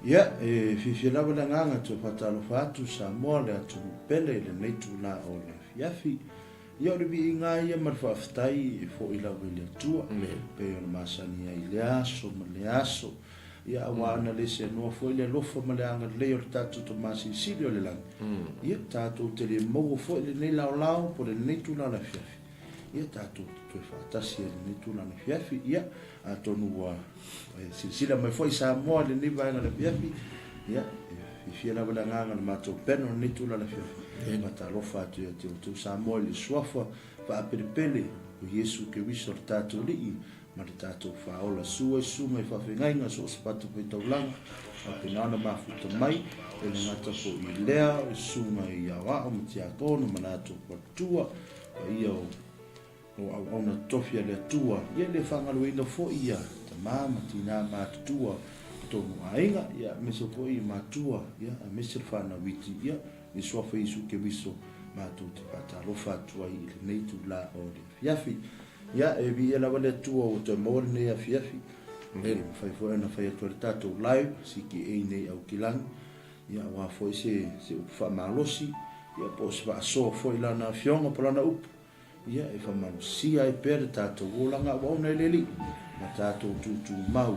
Ia, e fiafia lava le agaga e toe faatalofa atu Samoa le atunuu pele i lenei itula o le afiafi. Ia o le viiga lava ia ma le faafetai e foi lava i le Atua, e pei ona masani ai i lea aso ma lea aso. Ia aua ana le seanoa foi le alofa ma le agalelei o le tatou Tama Silisili o le Lagi, ia tatou te le maua foi lenei laolao po o lenei itula o le afiafi. Ia tatou te toe faatasi ai i lenei itula o le afiafi. Ia atonu ua silasila mai foi Samoa i lenei vaega o le afiafi, ia e fiafia lava le agaga o le matou panel i lenei itula o le afiafi. E faatalofa atu ia te outou Samoa i le Suafa faapelepele o Iesu Keriso le tatou Alii ma le tatou Faaola. Susu ai susuga i faafeagaiga so o se fatafaitaulaga, faapena ona mafuta mai, e le gata foi i lea, o susuga i aoao ma tiakono ma latou faletua, paia o o auauna totofi a le Atua, ia le faagaloina foi ia tama ma tina matutua totonu o aiga, ia aemaise foi matua, ia aemaise le fanau iti, ia le Suafa Iesu Keriso matou te faatalofa atu ai i lenei itula o le afiafi. Ia, e viia lava le Atua ua toe maua lenei afiafi, e mafai foi ona fai atu ai le tatou live CKA nei Aukilagi, ia aua foi se se upu faamalosi, ia po o se faasoa foi i Lana Afioga po o Lana upu, Ia, e faamalosia ai pea le tatou olaga auauna e le Alii, ma tatou tutumau,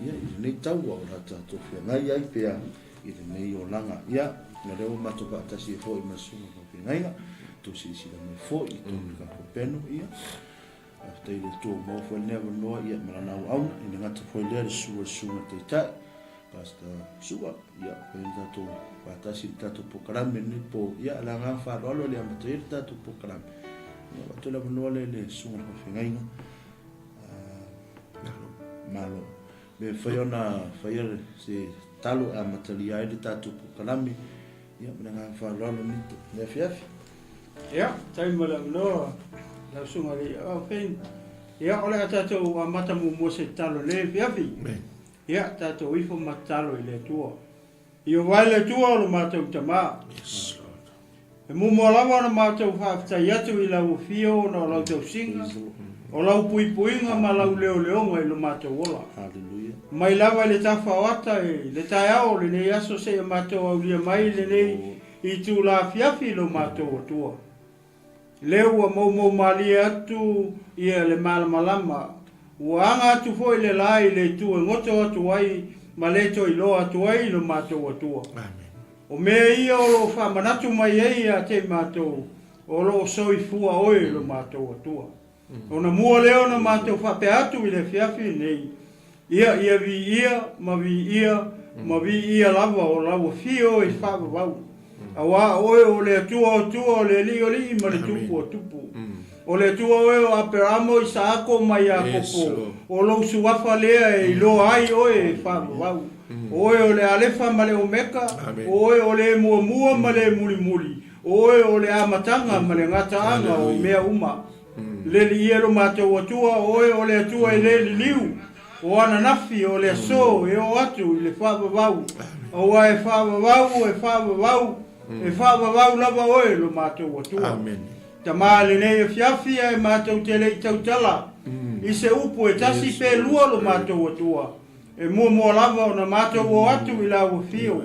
ia, i lenei taua o le a tatou feagai ai pea i lenei olaga. Ia, o lea ua matou faatasi ai foi ma le Susuga Faafeagaiga, tou silasila mai foi i totonu o le Kafopeno, ia, faafetai i le Atua ua maua foi lenei avanoa, ia, ma lana auauna, e le gata foi i lea le susu o le Susuga Taitai, Pastor Sua, ia, fai le tatou faatasi i le tatou polokalame lenei po, ia, le agaga faaaloalo e le amata ai le tatou polokalame. Ia, avatu le avanoa lea i le susuga i le faafeagaiga. Malo. Malo. Me fai ona faia se talo e amatalia ai le tatou polokalame, ia, ma le agaga faaaloalo lenei afiafi. Ia, taimi ma le avanoa, lau susuga i le Aofein. Ia, o le a tatou amata muamua se tatalo i lenei afiafi. Ia, tatou ifo ma tatalo i le Atua. Iovae le Atua o lo matou Tama. Yes, Lord. E muamua lava ona matou faafetai atu i lau afio ona o lau tausiga, o lau puipuiga ma lau leoleoga i lo matou ola. Hallelujah. Mai lava i le tafa o ata i le taeao o lenei aso seia matou aulia mai lenei itula afiafi i lo matou Atua. Lea ua moumou malie atu ia le malamalama, ua aga atu foi le la i le itu e goto atu ai ma le toe iloa atu ai i lo matou Atua. O mea ia o lo o faamanatu mai ai ia te i matou, o lo o soifua oe i lo matou Atua. Ona mua lea ona matou faapea atu i le afiafi lenei, Ia, ia viia, ma viia, ma viia lava o lau afio i faavavau. Aua o oe o le Atua o Atua, o le Alii o Alii ma le Tupu o Tupu. O le Atua oe o Aperamo, Isaako ma Iakopo, o lou suafa lea e iloa ai oe e faavavau. O oe o le Alefa ma le Omeka, o oe o le Muamua ma le Mulimuli, O oe o le amataga ma le gataaga o mea uma. Leli ia lo matou Atua, o oe o le Atua e le liliu, o ananafi, o le aso e oo atu i le faavavau, aua e faavavau, e faavavau, e faavavau lava oe lo matou Atua. Tama lenei afiafi ae matou te le i tautala i se upu e tasi pe lua lo matou Atua. E muamua lava ona matou o atu i lau afio.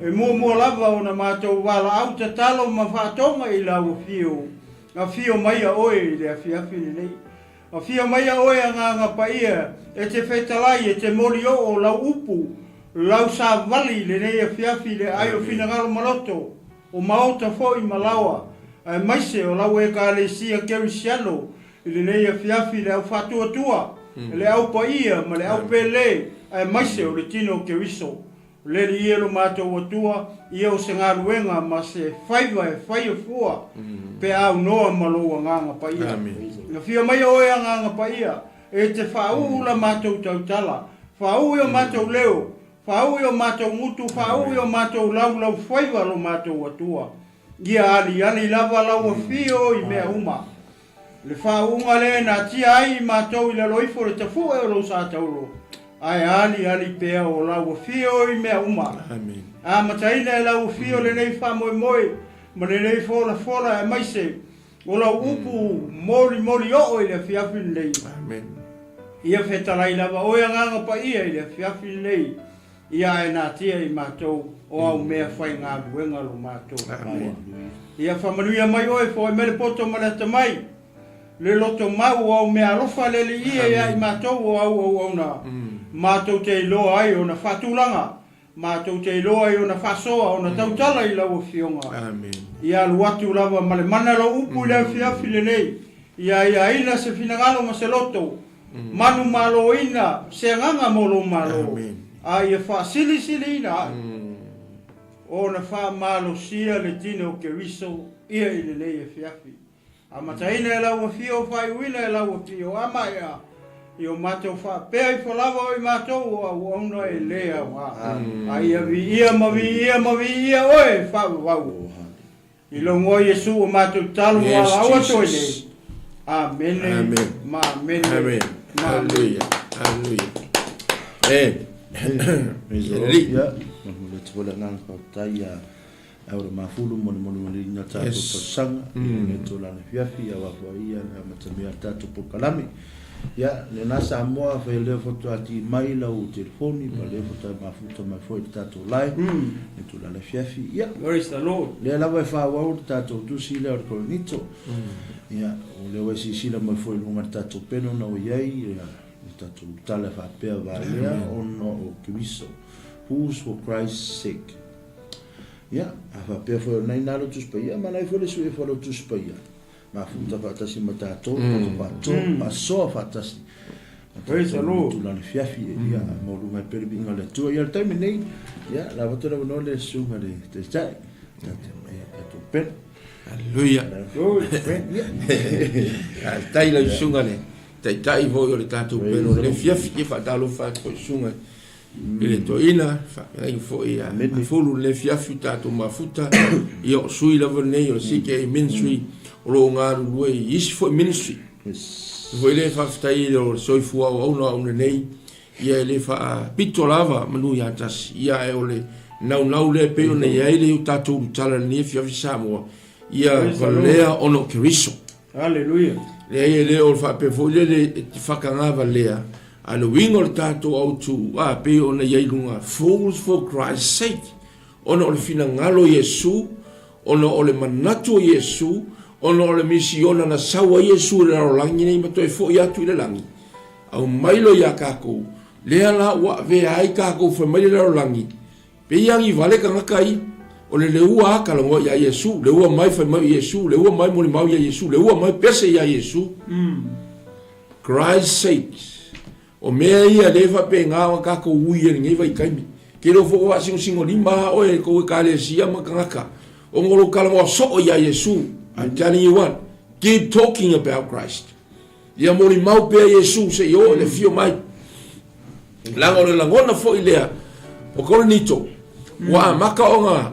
E muamua lava ona matou valaau tatalo ma faatoga i lau afio. Afio maia oe i le afiafi lenei. Afio maia oe Agaga Paia e te fetalai e te molioo lau upu, lau savali i lenei afiafi i le ai o finagalo ma loto, o maota foi ma laoa, aemaise o lau Ekalesia Kerisiano I lenei afiafi le au faatuatua, le au paia ma le au pele, aemaise o le tino o Keriso. O le Alii e lo matou Atua, ia o se galuega ma se faiva e faia fua pe aunoa ma lou Agaga Paia. Afio mai oe Agaga Paia, e te faauu la matou tautala, faauu i o matou leo, faauu i o matou gutu, faauu i o matou laulau faiva lo matou Atua. Ia aliali lava lau afio i mea uma. Le faauuga lea e natia ai i matou i lalo ifo le tafue o lou sa tauro, ae aliali pea o lau afio i mea uma. Amataina e lau afio lenei faamoemoe ma lenei folafola aemaise o lau upu molimoli oo i le afiafi lenei. Ia fetalai lava oe Agaga Paia i le afiafi lenei. Ia ae natia i matou o au mea faigaluega lo matou Atua. Ia faamanuia mai oe, foai mai le poto ma le atamai, le loto mau o au mea alofa le Alii ia i matou o au auauna, matou te iloa ai ona faatulaga, matou te iloa ai ona faasoa, ona tautala i lau Afioga. Ia alu atu lava ma le mana lou upu i le afiafi lenei, ia aiaina se finagalo ma se loto, manumaloina se agaga mo lou Malo, a ia faasilisiliina ai ona faamalosia le tino o Keriso ia i lenei afiafi. Amataina e lau afio, faaiuina e lau afio, a maea, i o matou faapea ifo lava o i matou o auauna e le aoga, a ia viia ma viia ma viia oe e faavavau. I lou igoa Iesu o matou tatalo ma Yes, valaau atu ai Jesus. nei. Amene Amen. ma amene Amen. ma amene. Hallelujah. Hallelujah. Amen. Praise the Lord. Alii. Ia, momoli atu foi le agaga faafetai ia Aura Mafulu mo le molimoliina o tatou tausaga i lenei tulaga afiafi aua foi ia le amatamea o le tatou polokalame. Ia, lena Samoa, afai o lea faatoa ki mai lau telefoni ma lea faatoa mafuta mai foi i le tatou line i le tulaga afiafi, ia, Praise the Lord. lea lava e faaauau le tatou tusi lea o le Korinito. Ia, o lea ua e silasila mai foi i luga o le tatou peno na ua i ai, ia, le tatou tala faapea valea ona o Keriso. Fools for Christ's sake. Ia, a faapea foi o lena ina lou Tusi Paia, ma nai foi le sui e lou Tusi Paia. Mafuta faatasi ma tatou, tatou faatoa, faasoa faatasi. Praise the Lord. Tulaga fiafi, ia, maualuga ai pea le viiga o le Atua. Ia, o le taimi nei, ia, la avatu le avanoa le susuga i le Taitai, tatou pena. Hallelujah. Faafetai lau susuga i le Taitai foi o le tatou pena o lenei afiafi. Ia faatalofa atu foi i susuga i le toeaina, faafetai foi ia Mafulu i lenei afiafi ua tatou mafuta. Ia o sui lava lenei o le CKA Ministry o lo o galulue i isi foi ministry. Foi lea faafetai i le soifua auauna o lenei, ia e le faapito lava manu ia tasi, ia ae o le naunau lea e pei ona i ai le tatou ulutala i lenei afiafi Samoa, ia valea ona o Keriso. Haleluia. Leai e le o le faapea foi lele e te whakangāwalea, a le uiga o le tātou autū, a pei ona i ai i luga, fools for Christ's sake, ona o le finagalo o Iesu, ona o le manatu o Iesu, ona o le misiona na sau ai Iesu i le lalolagi nei ma toe foi atu i le lagi, aumai loa iā kākou, lea la ua avea ai kākou fai mai le lalolagi, Pei agi vale tagata ia, o le leua a talanoa ia Iesu, leua mai fai mai o Iesu, leua mai molimau ia Iesu, leua mai pese ia Iesu. Christ sake, o mea ia lea e faapena ona tatou ui ai i lenei vaitaimi. Ke le o fua faasingosingolima lima a oe i kou ekalesia ma tagata, ona o lou talanoa soo ia Iesu. I'm telling you what, keep talking about Christ. Ia molimau pea Iesu se i oo i le afio mai. Leaga o le lagona foi lea o Korinito, ua amata ona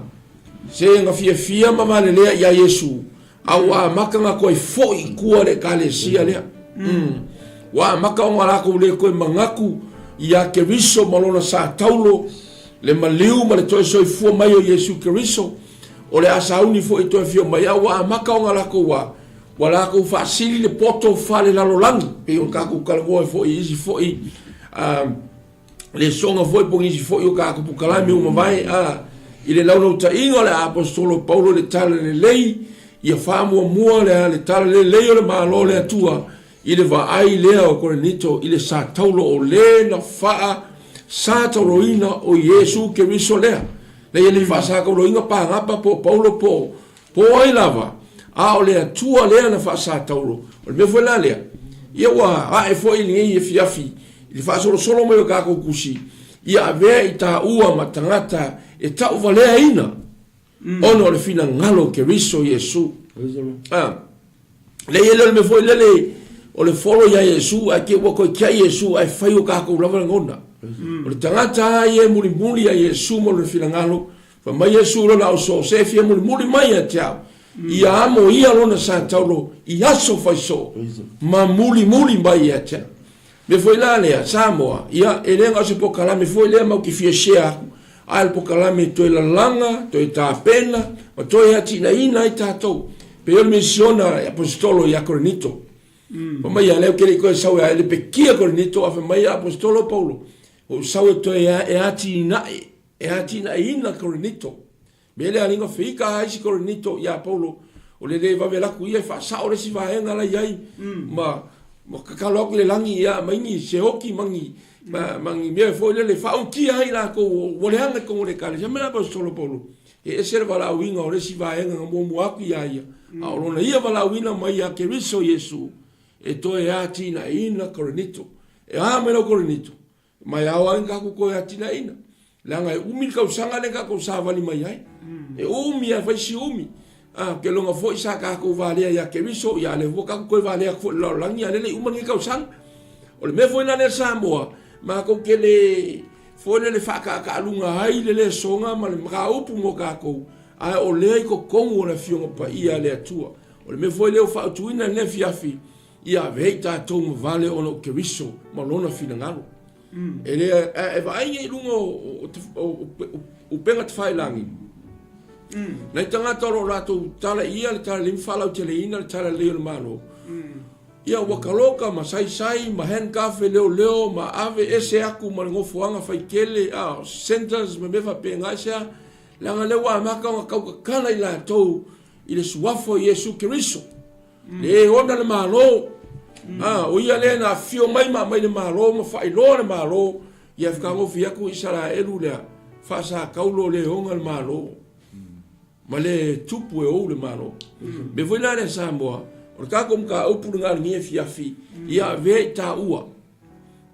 se na fiafia ma valelea ia Iesu, a ua amata ona toe foi i tua le ekalesia lea. Ua amata ona latou le toe manatu ia Keriso ma lona sa taulo, le maliu ma le toe soifua mai o Iesu Keriso, o le a sauni foi toe afio mai, a ua amata ona latou a Ua latou faasili le poto faalelalolagi, pei ona tatou talanoa ai foi i isi foi lesoga foi po o nisi foi o tatou polokalame ua mavae, i le laulautaiga o le Aposetolo Paulo i le Talalelei, ia faamuamua le le Talalelei o le Malo o le Atua i le vaai lea o Korinito i le sataulo o le na faasatauloina o Iesu Keriso lea. Lea e le faasatauloina Panapa po o Paulo po o Po o ai lava, a o le Atua lea na faasataulo. O le mea foi la lea, ia ua ae foi lenei afiafi i le faasolosolo mai o tatou tusi, ia avea i taua ma tagata e tauvaleaina ona o le finagalo o Keriso Iesu. A, leai e le o le mea foi lele o le folo ia Iesu ae te ua toe tiai Iesu ae fai o tatou lava lagona. O le tagata lava ia e mulimuli ia Iesu ma lona finagalo, Fai mai Iesu i lona ausoo, Se e fia mulimuli mai ia te au, ia amo ia lona sa taulo i aso faisoo, ma mulimuli mai ia te au. Mea foi la lea, Samoa, ia, e le na o se pokalame foi lea mau te fia share aku, ae o le pokalame toe lalaga, toe tapena, ma toe atinaina ai tatou. Pei o le misiona a le Aposetolo ia Korinito. Fai mai ia, lea ou te le i toe sau e a, e lepekia Korinito, a fai mai ia Aposetolo Paulo, Ou sau e toe e atinae, e atinaeina Korinito. Mea lea aliga feika a isi Korinito ia Paulo, o le le vave laku ia e faasao le isi vaega la iai, ma ma kakalo aku le lagi ia maingi se oki mangi ma mangi mea foi lele faauntia ai lakou ua leaga i totonu o le ekalesia. Mea la Aposetolo Paulo, e ese le valaauina o le isi vaega na muamua atu ia ia, a o lona ia valaauina mai ia Keriso Iesu e toe atinaeina Korinito. E a mai lau Korinito? Ma e ao ai ona tatou toe atinaeina. Leaga e umi le tausaga lea tatou savali mai ai. E umi lava e fai si umi. A, ou te iloga foi sa tatou valea ia Keriso, ia a lea foi ua tatou toe valea atu foi i le lalolagi, a lea e le i uma lenei tausaga. O le mea foi la lea Samoa, matou te le foi lele faataataaluga ai le lesona ma le mataupu mo tatou, ae o lea i totonu o le Afioga Paia a le Atua. O le mea foi lea ua fautuaina i lenei afiafi, Ia ave ai tatou ma vale ona o Keriso ma Lona finagalo. E le, e vaai nei i luga o upega tafailagi, nai tagata o lo o latou tala i ia le tala lelei ma faalauteleina le tala lelei o le Malo. Ia ua kaloka ma saisai ma handcuff e leoleo ma ave ese aku ma le nofoaga faitele, a, centers ma mea faapena, aisea? Leaga lea ua amata ona tautatala i latou i le suafa o Iesu Keriso. Le e ona le Malo. A, o ia lea na afifio mai ma aumai le Malo ma faailoa le Malo, ia fetagofi atu Isaraelu lea, faasataulo le ona le Malo. Ma le tupu e ou le Malo. Mea foi la lea Samoa, o le tatou mataupu lena i lenei afiafi, ia avea i taua.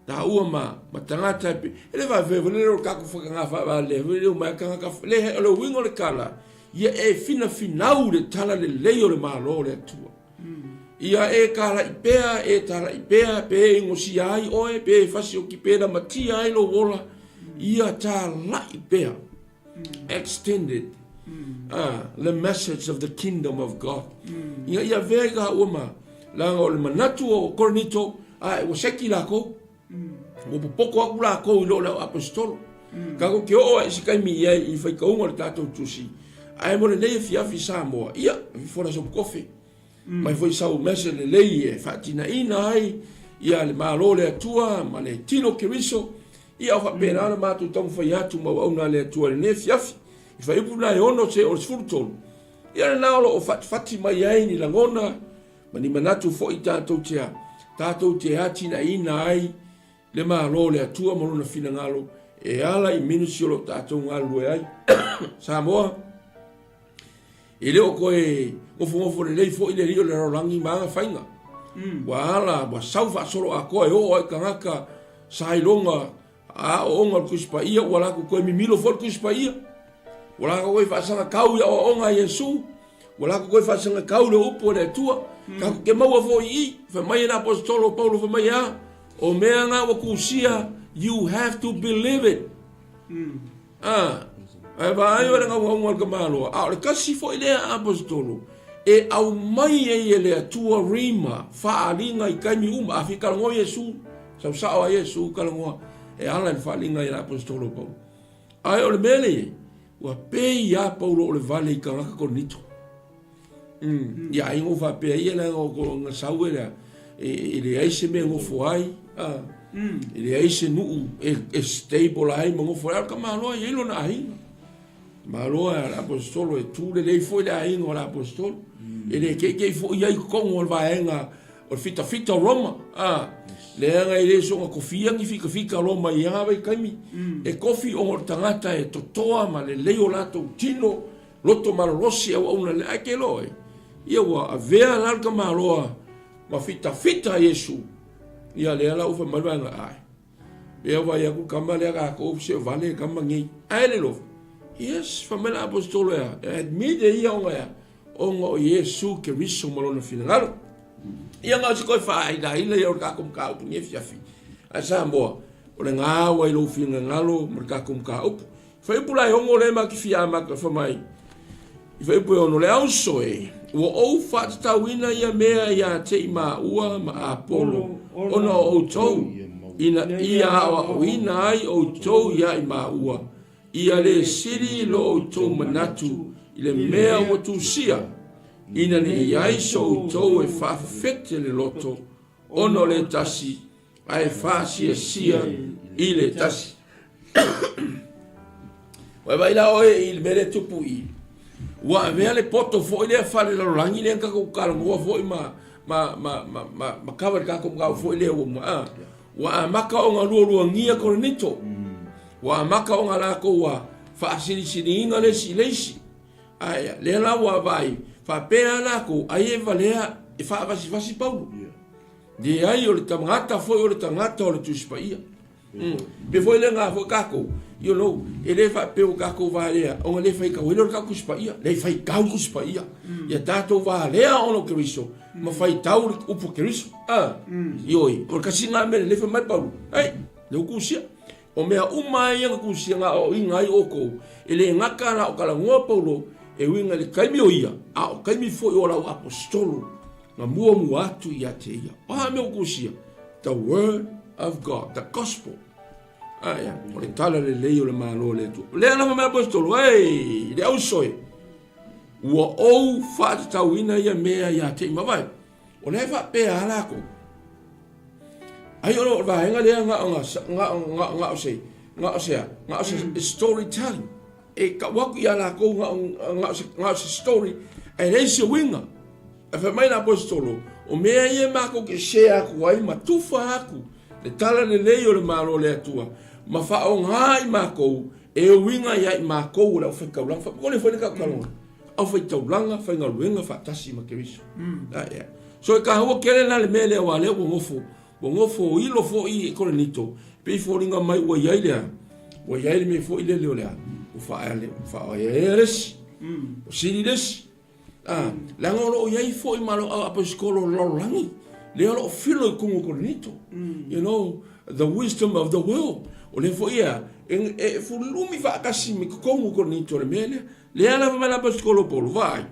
Taua ma, ma tagata e, e le faafefea foi lele o le tatou fakaga faavalea foi lele omai tagata, le, o le uiga o le tala, Ia e finafinau le tala lelei o le Malo o le Atua. Ia e talai pea, e talai pea, pe e gosia ai oe, pe e fasioki, pe lamatia ai lou ola, ia talai pea. Extended the message of the kingdom of God. Ina ia avea i taua ma, leaga o le manatu o Korinito, ae ua seki lakou. Ua popoto aku lakou i lo le au aposetolo. Tatou te oo ai i se taimi i ai i faitauga o le tatou tusi, ae mo lenei afiafi Samoa, ia, fola sau kofe, mai foi sau message lelei e faatinaina ai ia le Malo o le Atua ma le tino o Keriso, ia o faapena ona matou taumafai atu ma auauna a le Atua i lenei afiafi. I fuaiupu la e 6 seia o le 13, ia lena o lo o fatifati mai ai ni lagona, Ma ni manatu foi tatou te tatou te atinaeina ai le Malo o le Atua ma Lona finagalo e ala i ministry o lo o tatou galulue ai. Samoa, e le o toe nofonofo lelei foi le alii o le lalolagi ma ana faiga. Ua ala, ua sau faasolo atoa e oo ai tagata sa iloga A aoaoga o le Tusi Paia, ua latou toe mimilo foi le Tusi Paia. Ua latou toe faasagatau i aoaoga a Iesu. Ua latou toe faasagatau i le upu a le Atua. Tatou te maua foi i i, fai mai le Aposetolo o Paulo, fai mai e a? O mea na ua tusia, you have to believe it. A, ae vaai o le gaugauga o le tamaloa, a o le tasi foi lea Aposetolo e aumai ai e le Atua rima faaaliga i taimi uma. A fia talanoa Iesu, sau sao a Iesu talanoa e ala i le faaaliga i le Aposetolo o Paulo. Ae o le mea lea i ai, ua pei ia Paulo o le vale i tagata Korinito. Mm. Ia ai ngo faapea ia leaga o ko na sau e lea e leai se mea nofo ai. Ah. E leai se nuu e, e stable ai ma nofo ai. A o le tamaloa e i ai lona aiga. Tamaloa a le aposetolo e tu lelei foi le aiga o le aposetolo. E le keikei foi ai totonu o le vaega o le fitafita o Roma. Ah. Leaga e le soona kofia ni fitafita o Roma i ia vaitaimi. E kofi ona o le tagata e totoa ma lelei o latou tino Loto malolosi auauna le ae ke loa e. Ia ua avea la le tamaloa ma fitafita Iesu. Ia lea la ua fai mai le vaega ae. Lea ua vaai atu le tama lea tatou se o vale tama nei. Ae le lofa. Yes, fai mai le aposetolo e a. E admit e ia ona e a. Ona o Iesu Keriso ma lona finagalo. Ia na o se toe faailaila ia o le tatou mataupu nei afiafi. Ae Samoa, o le gaua i lou finagalo ma le tatou mataupu. Fuaiupu la e 6 lea matou te fia amata fai mai i fuaiupu e 6, Le auso e, ua ou faatatauina ia mea ia te i maua ma Apolo ona o outou, ina ia aoaoina ai outou ia i maua, ia le sili lo outou manatu i le mea ua tusia, ina ne i ai so outou e faafefete le loto ona o le tasi. ae faasiasia i le tasi. Vaivai la oe i le mea lea e tupu i i. Ua avea le poto foi lea faalelalolagi lea na tatou talanoa foi ma ma ma ma ma, ma kava i le tatou mataupu foi lea ua uma a. Ua amata ona lualuagia Korinito. Ua amata ona latou ua faasilisiliina le isi i le isi. Ae lea la ua vaai faapea latou ai e valea e faavasivasi Paulo. Leai o le tagata foi o le tagata o le Tusi Paia. Pei foi lea na foi tatou, you know, e le faapea ua tatou valea ona le faitau ai lea o le tatou Tusi Paia. Leai, faitau le Tusi Paia. Ia tatou valea ona o Keriso ma faitau le upu a Keriso. A, ioe, o le tasi lena mea lelei fai mai Paulo, hei, lea ua tusia. O mea uma ia na tusia na aoaoina ai outou, e le gata la o talanoa Paulo e uiga i le taimi o ia, a o taimi foi o lau aposetolo na muamua atu ia te ia. O a mea ua tusia? The word of God, the gospel. Aia, o le tala lelei o le Malo o le Atua. O lea lava mai aposetolo, ei, le auso e, ua ou faatatauina ia mea ia te i mavae. O lea e faapea a lakou. Ai o le vaega lea na o, na o, na o, na o se, na o se a, na o se storytelling. E tau atu ia lakou na o, na o se, na o se story, ae leai se uiga. Ae fai mai le aposetolo, o mea ia matou te share atu ai ma tufa atu le tala lelei o le Malo o le Atua, ma faaaoga i matou e uiga ia i makou o le aufai-taulaga. Faapea foi le tautaloga, aufai-taulaga, faigaluega faatasi ma Keriso. Ae, so e taua tele la le mea lea aua lea ua nofo, ua nofo ilo foi i Korinito, pei foliga mai ua i ai le a, ua i ai le mea foi lele o le a, ua faaeaea le isi, ua sili le isi. A, leaga o lo o i ai foi ma lo aposetolo o le lalolagi, lea o lo o filo i totonu o Korinito. You know, the wisdom of the world. O lea foi ia, e, e fulumi faatasi ma totonu o Korinito le mea lea. Lea lava mai le aposetolo o Paulo, vaai.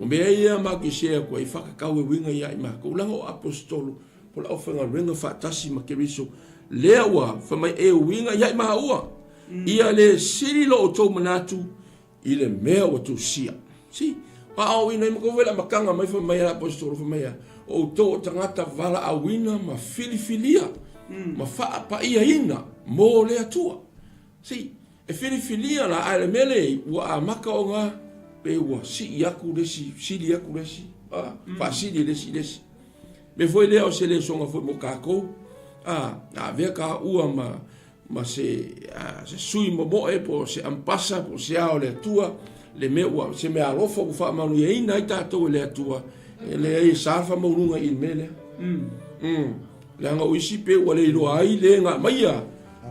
O mea ia matou te share atu ai, whakatau e uiga ia i matou. Leaga o aposetolo, po o le aufaigaluega faatasi ma Keriso, lea ua fai mai e uiga ia i maua. Ia le sili lo outou manatu i le mea ua tusia. See? Aoaoina ai ma kou le amataga mai fai mai a aposetolo fai mai a o outou o tagata valaauina ma filifilia ma faapaiaina mo le Atua. See? E filifilia la ae le mea lea ua amata ona pe ua sii atu le isi, sili atu le isi, faasili le isi i le isi. Mea foi lea o se lesoga foi mo tatou, a, avea taua ma ma se, se sui momoe po o se ampasa po o se ao o le Atua, le mea ua, se mea alofa ua faamanuiaina ai tatou e le Atua, e leai e sa le faamaualuga i le mea lea. Mm. Leaga o isi pe ua le iloa ai le na aumaia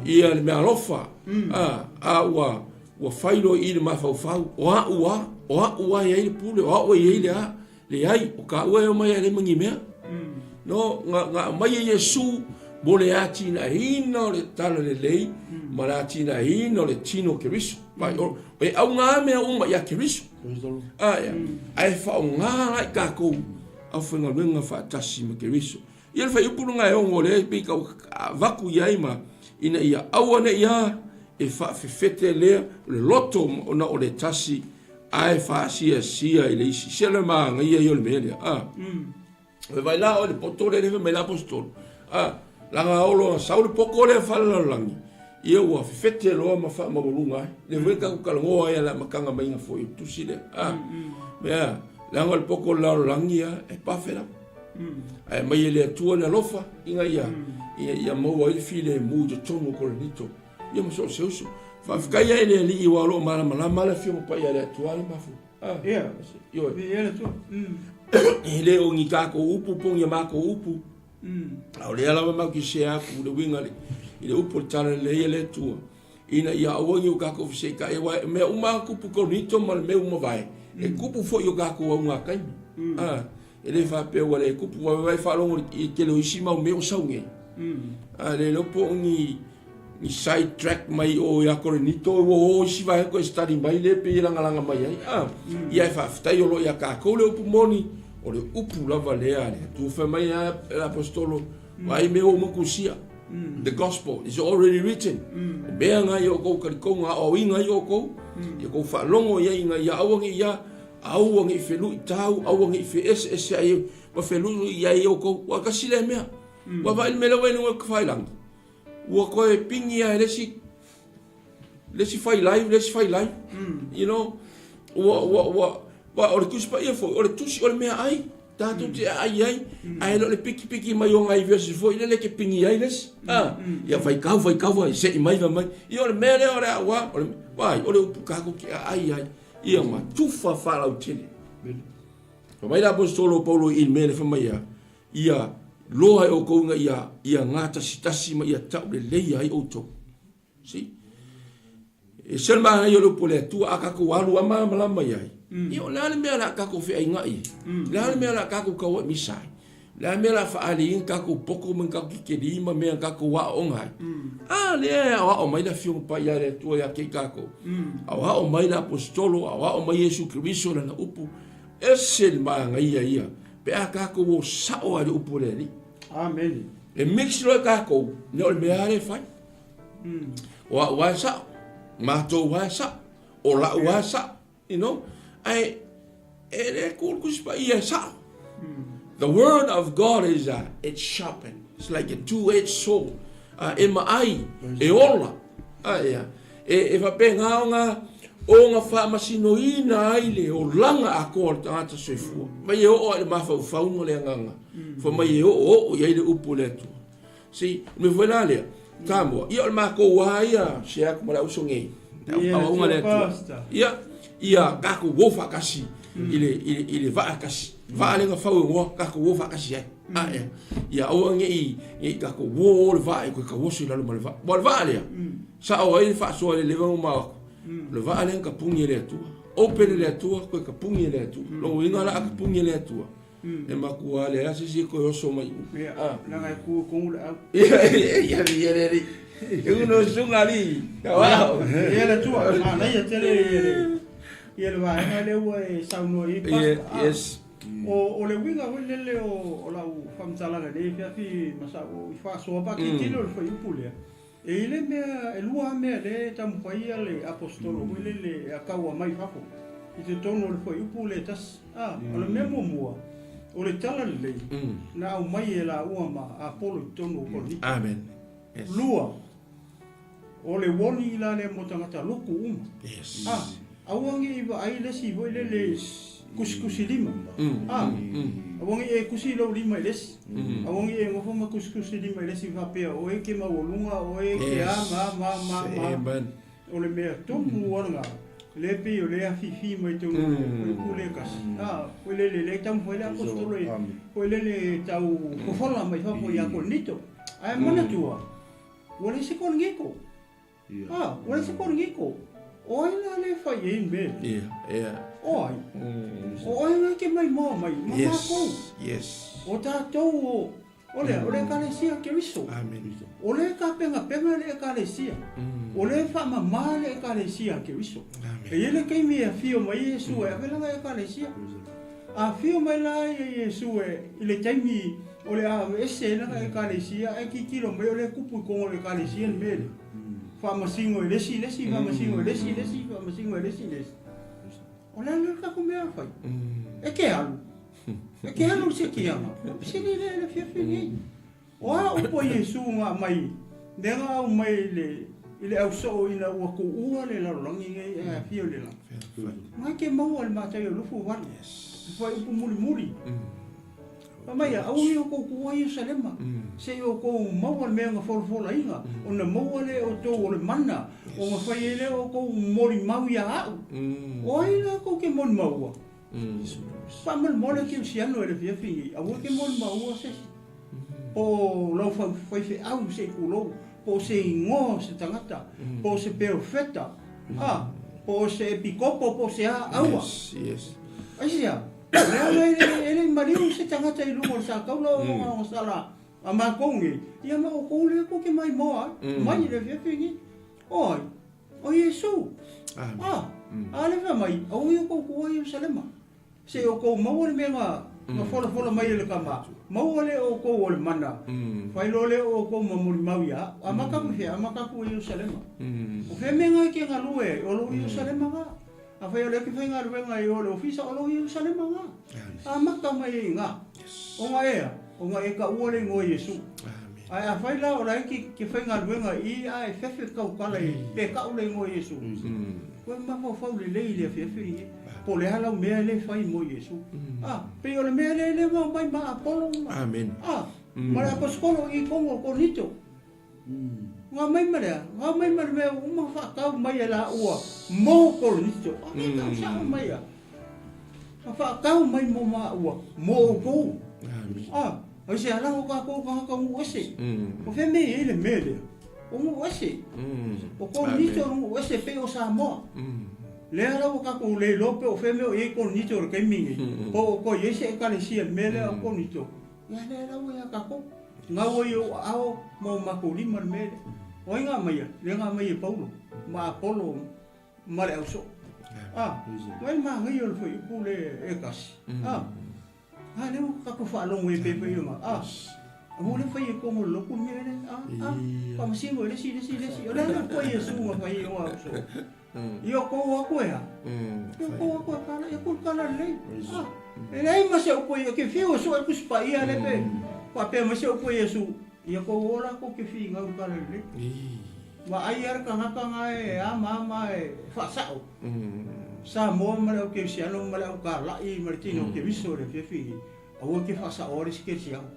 ia le mea alofa, a, a ua, ua fai loa i le mafaufau, o a'u a, o a'u a e i ai le pule, o a'u e i ai le a. Leai, o taua e omai a leai ma ni mea. No, na, na aumai e Iesu mo le atinaeina o le tala lelei ma le atinaeina o le tino o Keriso. Vai, o, e auga mea uma ia Keriso. Ae, ae faaaoga la i tatou aufaigaluega faatasi ma Keriso. Ia le fuaiupu lena e 6 lea e pei tau avatu i ai ma ina ia aua ne i a e faafefete lea o le loto ona o le tasi ae faasiasia i le isi. Se le manaia ia o le mea lea. A. Mm. Vai la o le poto lea le mai la apostolo. A, laga olo a sau le poto lea faalelalolagi. Ia ua fefete loa ma faamaualuga ai. Le foi tatou talanoa ai a le amataga maiga foi o le tusi lea. A. Mea, leaga o le poto o le lalolagi ia e pafe lava. Ae aumai e le Atua le alofa ina ia ina ia maua ai le filemu i totonu o Korinito ia ma so o se uso. Faafetai ai i le Alii aua o lo o malamalama le Afioga Paia a le Atua le mafua. Ah, Ia. Ioe. Viia le Atua. Mm. E le o ni tatou upu po o ni a matou upu. Mm. A o lea lava matou te share atu le uiga i le upu o le talalelei a le Atua ina ia aua ne i o tatou feseaitai aua o mea uma lava tupu i Korinito ma le mea ua mavae, e tupu foi i o tatou auga taimi. A, e le faapea ua le tupu, aua e faalogo i le tele o isi mau mea ua sau nei. A le iloa po o ni ni side track mai o ia Korinito ua o isi vaega toe study mai lea pei e lagalaga mai ai. A, ia e faafetai o lo o ia tatou le upu moni, o le upu lava lea a le Atua. Fai mai a le Aposetolo, vaai mea ua uma tusia. The gospel is already written. O mea na i outou talitonu aoaoina ai outou, ia outou faalogo i ai ina ia aua ne i ia, aua ne i feluitau, aua ne i feeseeseai ma feluilui ai outou. Ua tasi lea mea. Ua vaai le mea lea ua i luga o le tafailagi, ua toe pigi lava e le isi, le isi fai live, le isi fai live. You know, ua, ua, ua, ua, o le Tusi Paia foi, o le tusi o le meaai, tatou te aai ai, ae le o le pikipiki mai o nai verses foi lele e te pigi ai le isi. Ah, ia faitau, faitau, faitau, sei mai, fai mai. Ia o le mea lea o le aua, o le, vaai, o le upu tatou te aai ai, ia ma tufa faalautele. Fai mai le Aposetolo o Paulo i le mea lea, fai mai a, ia loa e outou ina ia, ia gatasitasi ma ia tauleleia ai outou. See? E se le manaia o le upu a le Atua, a tatou alu a malamalama i ai, ia o le a le mea o le a tatou feaiga'i ai? O le a le mea o le a tatou tauaimisa ai? O le a le mea o le a faaali ai ni tatou poto ma ni tatou kekelī ma mea na tatou aooga ai? A lea e aoao mai le Afioga Paia a le Atua ia te i tatou. Aoao mai le Aposetolo, aoao mai Iesu Keriso i Lana upu. Ese le manaia ia pe a tatou o sao lava i le upu a le Alii. Amene. E mix loa tatou, ia o le mea lava lea e fai. O au lava e sao, matou lava e sao, o lau lava e sao, you know. Ae e le tu le Tusi Paia e sao. The word of God is it's sharpened. It's like a two-edged sword. E maai, e ola. Ia. E, e faapena ona ona faamasinoina ai le olaga atoa o le tagata soifua. Mai e oo lava i le mafaufauga le agaga. Fai mai e oooo i ai le upu a le Atua. See, o le mea foi la lea, Samoa, ia o le matou lava ia, share atu ma le auso nei, le auauga le Atua. Ia, ia tatou o faatasi i le, i le, i le vaa e tasi. Vaa lea na fau e Noa, tatou o faatasi ai. A ea, ia aua ne i, ne i tatou o o le vaa e toe tauoso i lalo ma le vaa. Aua o le vaa lea, sao ai le faasoa i le leva ona mamao atu, o le vaa lea na tapuni e le Atua. Open e le Atua, toe tapuni e le Atua. Lona uiga la a tapuni e le Atua, E matua leai se isi e toe oso mai i uta. Ia, leaga e tu i tonu le au. Ia, ia, ia le alii. E uno susuga alii. Wow. Ia le Atua, manaia tele ia le, ia le vaega lea ua e saunoa i ai, Pastor. Yes. O, o le uiga foi lele o, o lau faamatalaga i lenei afiafi ma sau i faasoa paakitele o le fuaiupu lea, E i le mea, e lua lava mea lea e taumafai ai le Aposetolo foi lele e ataua mai fafo i totonu o le fuaiupu lea e tasi. A, o le mea muamua, o le tala lelei na aumai e laua ma Apolo i totonu o Korinito. Amen. Yes. Lua, o le warning la lea mo tagata lotu uma. Yes. A, aua ne i vaai le isi foi lele kusikusilima. A, aua ne i e kusi lou lima i le isi. Aua ne i e nofo ma kusikusilima i le isi faapea o oe e te maualuga, o oe e te a ma ma ma ma. O le mea tonu lava lena, lea e pei o lea e afifi mai totonu o le fuaiupu lea e tasi. A, foi lele, lea e taumafai le Aposetolo e, foi lele e tau fofola mai fafo ia Korinito. Ae manatua, ua leai se Korinito. A, ua leai se Korinito. O ai la lea e fai ai le mea lea? Ia, ia. O ai? O ai la e te maimoa mai ma Yes, matou? yes. O tatou o, o lea, o le Ekalesia Keriso. Amen. O lea e tapenapena le Ekalesia. O lea e faamama le Ekalesia Keriso. Amen. E i ai le taimi e afio mai ai Iesu e ave lana Ekalesia. A afio mai la Iesu e, i le taimi o le a aveese ai lana Ekalesia, ae tilotilo mai o lea e tupu i totonu o le Ekalesia le mea lea. Faamasino e le isi le isi, faamasino e le isi le isi, faamasino e le isi le isi. O le a le tatou mea a fai? E te alu. E te alu i se tiaga. O fesili lea i le afiafi lenei. O a upu a Iesu na aumai, lea na aumai i le, i le ausoo ina ua tuua le lalolagi nei ae afio i le lagi? Na te maua i le mataiolufu valu, le fuaiupu mulimuli. Fai mai, Aua ne i outou tuua Ierusalema, se i outou maua le mea na folafolaina, ona maua lea e outou o le mana, ona fai ai lea o outou molimau ia au. O ai la tou te molimaua? Faamolemole kerisiano e le afiafi nei, aua e te molimaua se isi, po o lau faifeau se i tulou, po o se igoa o se tagata, po o se perofeta, a, po o se epikopo, po o se a, aua. Aisea? Leaga e le i maliu se tagata i luga o le sataula o ona sala a matou nei, ia ma outou lea tou te maimoa ai, mai i le afiafi lenei. O ai? O Iesu. A, a lea fai mai, aua ia outou tuua Ierusalema, se i outou maua le mea na, na folafola mai e le Tama, maua lea e outou o le mana, fai loa lea o outou ma molimau ia au. Amata atu i fea? Amata atu i Ierusalema. O fea mea na e te galue ai? O lou Ierusalema na. Afai o lea e te faigaluega i o i le ofisa, o lou Ierusalema na. Amata mai ai i ina. Ona ea? Ona e taua le igoa Iesu. Ae afai la o la e te faigaluega i i ae fefe tautala i pe tau le igoa Iesu, toe mafaufau lelei i le afiafi lenei, po o le a lau mea lea e fai mo Iesu. A, pei o le mea lea lea ua aumai ma Apolo ma, a, ma le Aposetolo i totonu o Korinito. Ga mai ma le a? Ga mai ma le mea ua uma faatau mai e laua mo Korinito. A le tau sao mai a. Na faatau mai mo maua mo outou. A, ai se ala o tatou tagata nuu ese. O fea mea e i ai le mea lea? O nuu ese. O Korinito o nuu ese pei o Samoa. Lea la ua tatou le iloa pe o fea mea o i ai Korinito i le taimi lenei. Po o toe i ai se ekalesia i le mea lea o Korinito. Ia lea la ua ia tatou. Gau ai i ou aao ma o matou lima le mea lea. O ai na aumaia? Lea na aumai e Paulo ma Apolo ma le ausoo. A, vaai le manaia o le fuaiupu lea e tasi. A, a lea ua tatou faalogo ai pei foi ona, a, aua lea fai e tonu o le lotu le mea lea. A, a, faamasino e le isi, le isi, le isi. O le a le upu a Iesu na fai ai ona ausoo? Ia outou atu e a? Ia outou atu e tala, ia tuu le tala lelei. A, e leai ma se upu e te fiu e sue le Tusi Paia lea pe faapea mai se upu a Iesu, ia outou o la tou te finau i le tala lelei. Vaai lava le tagata na e amaama e faasao. Samoa ma le au kerisiano ma le au kalai ma le tino keriso i le afiafi nei, aua e te faasaoa le isi kerisiano.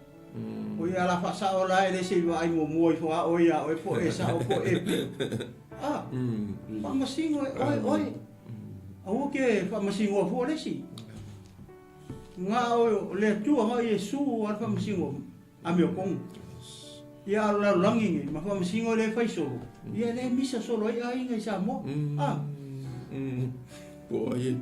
O ia la faasao la e le se i vaai muamua ifo a oe ia oe po e sao po e pio. A, faamasino e oe oe. Aua ke faamasinoa fua le isi. Nga o le Atua nga o Iesu a le faamasinoa a mea tonu. Ia a o le lalolagi nei ma faamasino le fai solo. Ia le misa solo ai aiga i Samoa. A. Po ai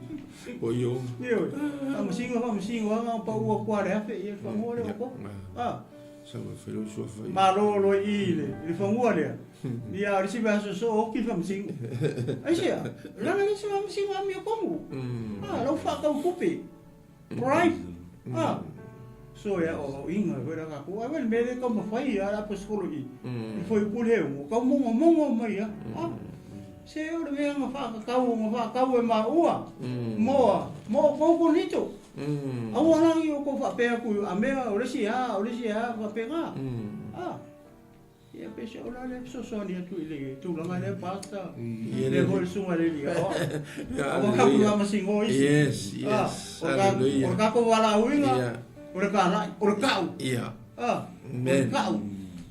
po ai o. Ioe. Faamasino faamasino a nga pau atu a le afe ia le fanua lea o ko. A. Sa fai lou suafa i. Malo loa i i le fanua lea. Ia o le isi vaiaso soo oki le faamasino. Aisea? Leaga le isi faamasino amio tonu. A, lau faatau tupe. Bribe. A. So ia o inga foi la tatou. Ai le mea lea e taumafai a le aposetolo i i fuaiupu le ono, tau mogomogo mai a. A. Se o le mea na faatatau na faatau e maua mo mo outou Korinito. Aua la ne i outou faapea atu a mea o le isi a, o le isi a faapena. A. Ia pe se ola le fesoasoani atu i le tulaga lea Pastor. Lea foi le susuga i le alii aoao. Aua ka ku faamasinoa isi. Yes, yes. Hallelujah. O le tatou valaauina, o le kalai, o le kau. Yeah. Ah, o le kau.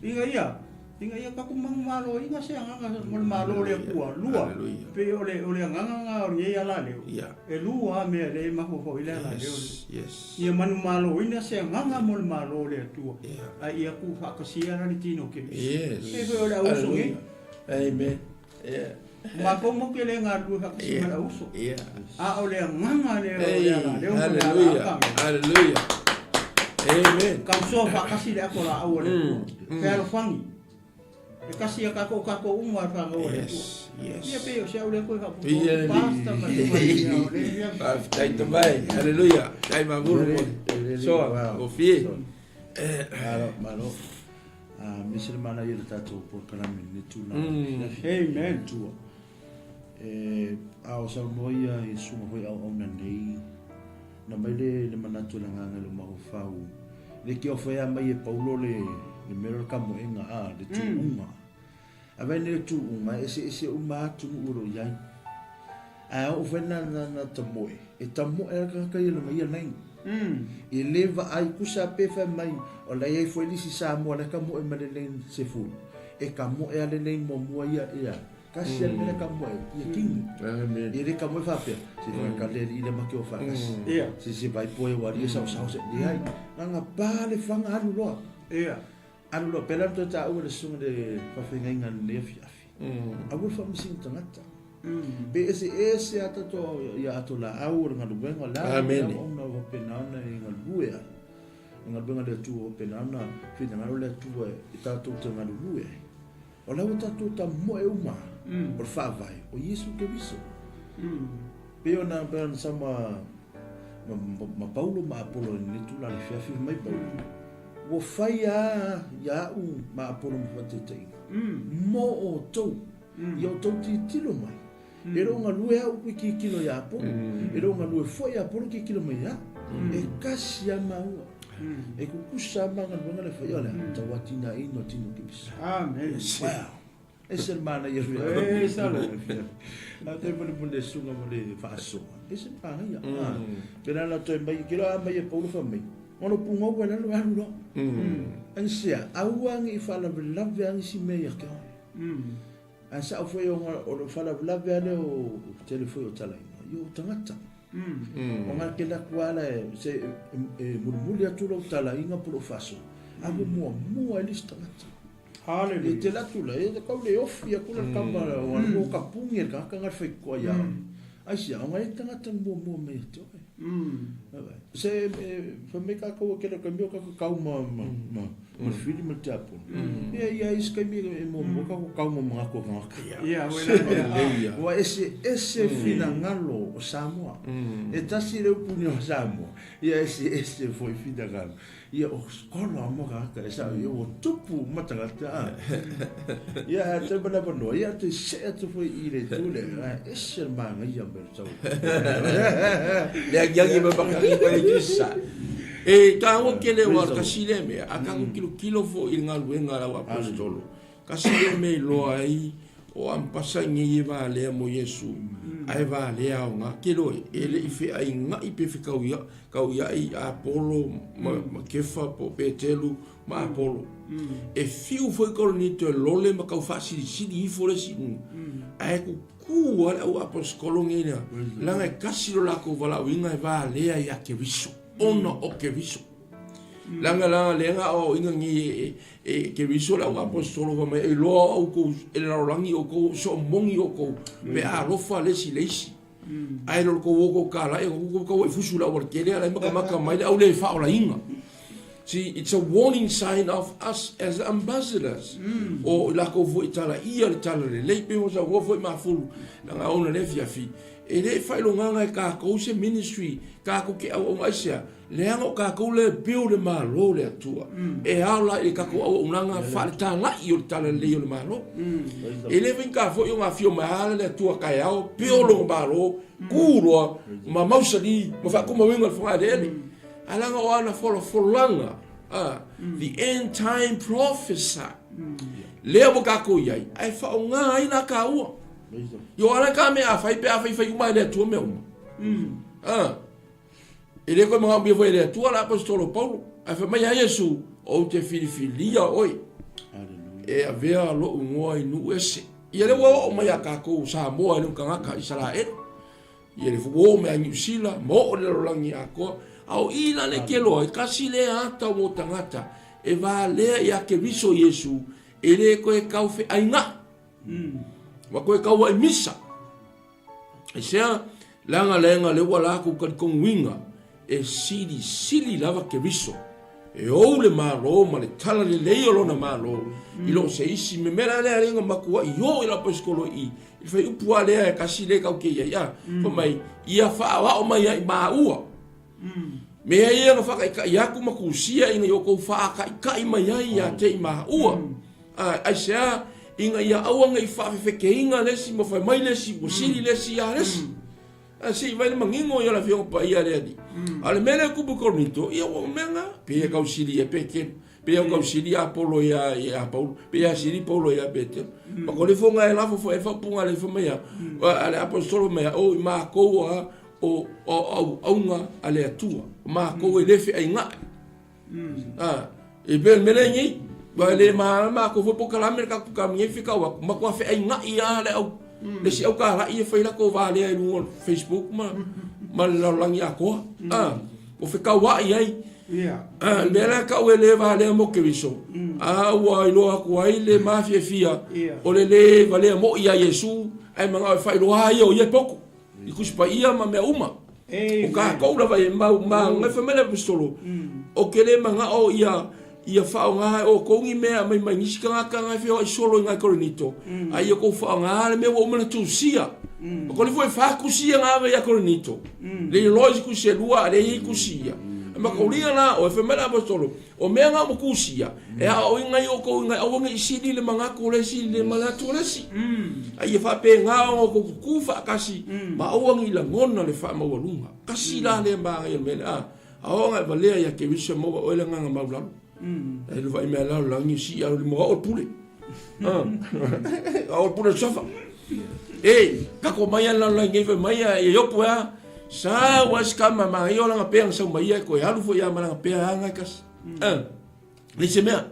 Ina ia, ina ia tatou manumaloina se agaga mo le Malo o le Atua. Lua, pei o le, o le agaga na o lenei alaleo. Yeah. E lua lava mea lea e mafaufau ai le alaleo. Yes, yes. Ia manumaloina se agaga mo le Malo o le Atua, a ia tuufaatasia la le tino o Keriso. Yes. Pei foi o le auuso nei. Amen. Yeah. Matou matou te le galulue faatasi ma le auuso. Yeah. A o le agaga lea o le alaleo ma le Hallelujah. alaata. Hallelujah. Amen. Tausoa faatasi le ato laau a le Atua. Fealofani. E tasi a tatou tatou uma a fanau a le Atua. Yes, yes. Ia pei o se au lea koe faapopo atu pasta ma le maia o le ia. Faafetai tamai. Hallelujah. Tai mavuru mo. Soa, gofie. Malo, malo. Ah, me se le mana ia le tatou polokalame le tulaga. Amen. Tua. E, a o saunoa ia i susuga foi auauna nei, na mai le, le manatu o le agaga i lou mafaufau, le ke ofa ea mai e Paulo le, le mea lea o le kamoega, a, le tuuga. A vai nei o tuuga, e eseese uma atunuu o lo o i ai. Ae a oo foi na, na, na tamoe, e tamoe lava le tagata ia i lona ia laina. E le vaai kusa pe fai mai, o la e i ai foi le isi Samoa la e tamoe ma le lane sefulu. E tamoe lava le lane muamua ia, ia. Tasi a le mea ka moe, ia kini. Amen. Ia le ka moe faapea, se whaka ka le i le make o whakasi. Ia. Se se vai poe o ari e sao sao se leai. Nga pa le whanga alu loa. Ia. Alu loa, pela to ta ua le sunga le whawhengainga le afi afi. Aua le whaamasinga tagata. Pe ese ese a tatou ia ato la au o le galuega la Amen. ona o faapena ona e galulue ai. Le galuega le Atua o faapena ona finagalo le Atua e tatou te galulue ai. O la ua tatou tamoe uma o le Faavae o Iesu Keriso. Pei ona pei ona sama ma, ma, ma Paulo ma Apolo i lenei tulaga i afiafi mai Paulo. Ua fai a ia a'u ma Apolo ma faataitaiga mo outou, ia outou tilotilo mai. E le o galue a'u i tilotilo ia Apolo, e le o galue foi Apolo i tilotilo mai ia a'u. E kasi a maua. E kukusa ma galuega le faia o le a tau atinaeina o tino Keriso. Amen. Wow. Ese le manaia E salo. A te mole mole sunga mo le faasoa. Ese le manaia. Pe la la toe mai, kilo a mai e Paulo fa mai. Ono punga ua lalo alu loa. Aisea, aua ne i faalavelave a nisi mea ia te oe. Ae sao foi ona o le faalavelave lava lea o tele foi o talaiga, ia o tagata. Ona e tele atu lava la se e mulimuli atu lou talaiga po o lou faasoa, ae ua muamua ai le isi tagata. Hallelujah. E tele atu la, e tau le ofi atu la le tama, o le kapuni e le tagata na le faitotoa ia oe. Aisea, ona e le tagata na muamua mai ia te oe. Se fai mai kākou e kele o taimi o kākou kau ma ma ma ma le fili ma le tiapono. Ia ia isi taimi e muamua kākou kau ma manatu o tagata. Ia, ua ela. Ua eseese finagalo o Samoa. E tasi le upu ni o Samoa, ia eseese foi finagalo. Ia o kolo a mo tagata e sao ia ua tupu ma tagata a. Ia ae te mana manoa ia te se atu foi i le tu le ae ese le manaia mai le tau. Le agiagi mai makaki mai le kisa. E taua tele o kasi lea mea, a tatou tilotilo foi i le galuega a lau aposetolo, kasi lea mea e iloa ai o ampasa nei e valea mo Iesu, ae valea aoga. Tele oe, e le i feaiga'i pe fekauia, kauia'i Apolo ma, ma Kefa po o Petelu ma Apolo. E fiu foi Korinito e lole ma tau faasilisili ifo le isi i luga, ae kukū lava le au aposetolo nei lea, leaga e tasi lo latou valaauina e valea ia Keriso, ona o Keriso. Leaga la lea na aoaoina nei e, e Keriso le au aposetolo fai mai, e iloa outou e le lalolagi outou, soomoni outou, pe a alofa le isi i le isi. Ae le o le tou o tou talai, o tou tau ai fusu i le aualatele a la e matamata mai le au le faaolaina. See, it's a warning sign of us as ambassadors. O i latou foi e talaia le talalelei, pei ona saunoa foi Mafulu, leaga ona lea afiafi, e le faailogaga e tatou se ministry, tatou te auauna aisea? Leaga o tatou lea e build le Malo o le Atua. E ao la i le tatou auaunaga faaletalai o le talalelei o le Malo. E le faigata foi ona afio mai lava le Atua taeao, pio lona Malo, tu loa ma mausali ma faatumauina le fogaeleele. Ae leaga o ana folafolaga, the end time prophecy, lea ua tatou i ai, ae faaaoga ai la taua. Ioa la ka mea a fai pe a faifai uma e le Atua mea uma. E le koe manaomia foi e le Atua le Aposetolo Paulo, ae fai mai ia Iesu, Ou te filifilia oe e avea lou igoa i nuu ese. Ia lea ua oo mai ia tatou Samoa e le o tagata Isaraelu. Ia lea foi ua oo mai ia Niu Sila ma oo i le lalolagi atoa. A o i la le keloa, e tasi lea ata o tagata e valea ia Keriso Iesu, e le toe tau feaiga'i, ma toe taua'i misa. Aisea? Leaga leaga lea ua latou talitonuina e silisili lava Keriso e ou le Malo ma le talalelei o lona Malo i lo se isi mea. Mea la lea na matuai oo i lau aposetolo i le fuaiupu lava lea e tasi lea e tatou te i ai, a fai mai, ia faaoao mai ai maua mea ia na faataitai atu ma tusia ina ia outou faataitai mai ai ia te i maua. Aisea? Ina ia aua ne i faafefekeina le isi ma fai mai le isi, ua sili le isi ia le isi. Ae se i vaai le manino ia o le Afioga Paia a le Alii. A o le mea lea e tupu i Korinito, ia ua mea na, pei e tau sili ia Petelu, pei e tau sili Apolo ia ia Paulo, pei e sili Paulo ia Petelu. Ma ko le foga e lafo foi e faaupuga le fai mai a le aposetolo fai mai a, o i makou a o auauga a le Atua, o makou e le feaiga'i. E pei o le mea lea e nei, aua e le malamalama matou foi polokalame le tatou kamupani e fekau atu, matua feaiga'i lava le au, le isi aukala'i e fai latou valea i luga o le Facebook ma, ma le lalolagi atoa. Ua fekaua'i ai. Le mea la tau e le valea mo Keriso, a ua iloa atu ai le mafiafia o le le valea mo'i ia Iesu, ae manao e faailoa a ia o ia e poto. I Tusi Paia ma mea uma. O kākou lava e mau ma ngai fai mai le aposetolo, o ke le manao ia ia faaaoga e outou ni mea mai mai nisi tagata ngai feoai solo i ngai Korinito, a ia tou faaaoga le mea ua uma ona tusia. O ko le foi fa tusia nga ave ia Korinito. Le iloa isi tusi e lua, a le iai tusi ia. Ma kauliga la oe, fai mai le aposetolo, O mea nga ua tusia, e aoaoina ai outou ina aua ne i sili le manatu o le isi i le manatu o le isi. A ia faapena ona outou tutu faatasi ma aua ne i lagona le faamaualuga. Tasi la lea manaia o le mea lea. A oo aga e valea ia Keriso e maua oe le agaga maulalo. E luvaʻi mea lalolagi sii au lima o pule. Ah. O pule sofa. E, kako mai a lalolagi nei fai mai a e opu a sa ua si kama ma i olanga pea sau mai e koe alu foi a malanga pea anga e kasi. Ah. Le se mea.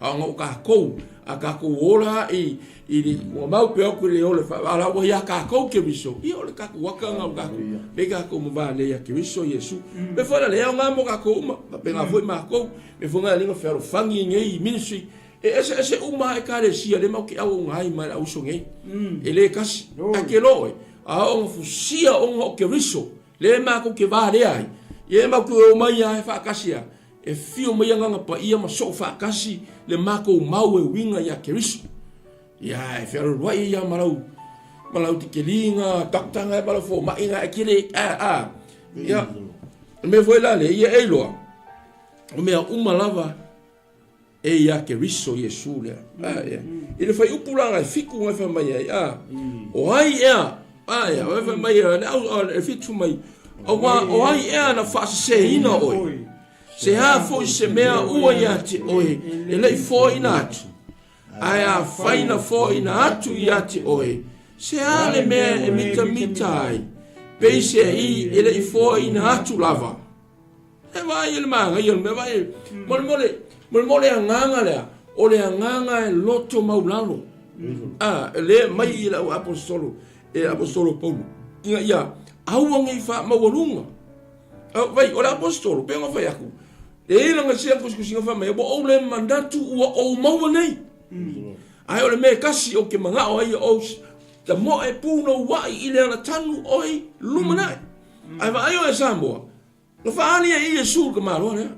A o kākou, a kākou ola i i le ua mau pea ku le ole fa ala ua ia kākou Keriso. Ia o le kākou waka ngā o kākou. Me kākou mo vā le ia Keriso Iesu. Me whara le au ngā mo kākou uma. Pa pe ngā foi mākou. Me fo ngā linga whearo whangi ngei i ministry. E ese ese uma e kālesia le mau ke au o ngā mai au so ngei. E le kasi. A ke loe. A o ngā fusia o ngā o Keriso. Le mākou ke vā le ai. Ia e mau ku e o mai a e whaakasia. E whio mai agaga paia ma soo faatasi le makou mau e uiga ia Keriso. Ia e fealualuai ia ma lau ma lau tikeliga, doctor nga ma lau fomai nga e kele a a. Ia me foi la le ia e iloa. O mea uma lava e ia Keriso Iesu lea. A ia. I le fai upu la ngai fiku ngai fai mai ai a. O ai ea a ia o fai mai le au le fitu mai. Aua o ai ea na faaseseina oe. Se a foi se mea ua ia te oe e lei foaina atu. Ae afai na foaina atu ia te oe, se a le mea e mitamita ai, peiseai e lei foaina atu lava. E vaai e le manaia o le mea, vaai, mo le, mo le, mo le, mo le agaga lea, o le agaga e loto maulalo. A, le mai i lau aposetolo, e aposetolo Paulo, ina ia aua nei faamaualuga. Vai, o le aposetolo, pe ona fai aku, e i langa sia kusikusiga fai mai, ua ou le manatu ua ou maua nei. Ae o le mea e kasi o ke manao ai o ta moe punouai i le alatanu oi lumanai. Ae vaai oe Samoa, na faali ai Iesu i le tamaloa lea.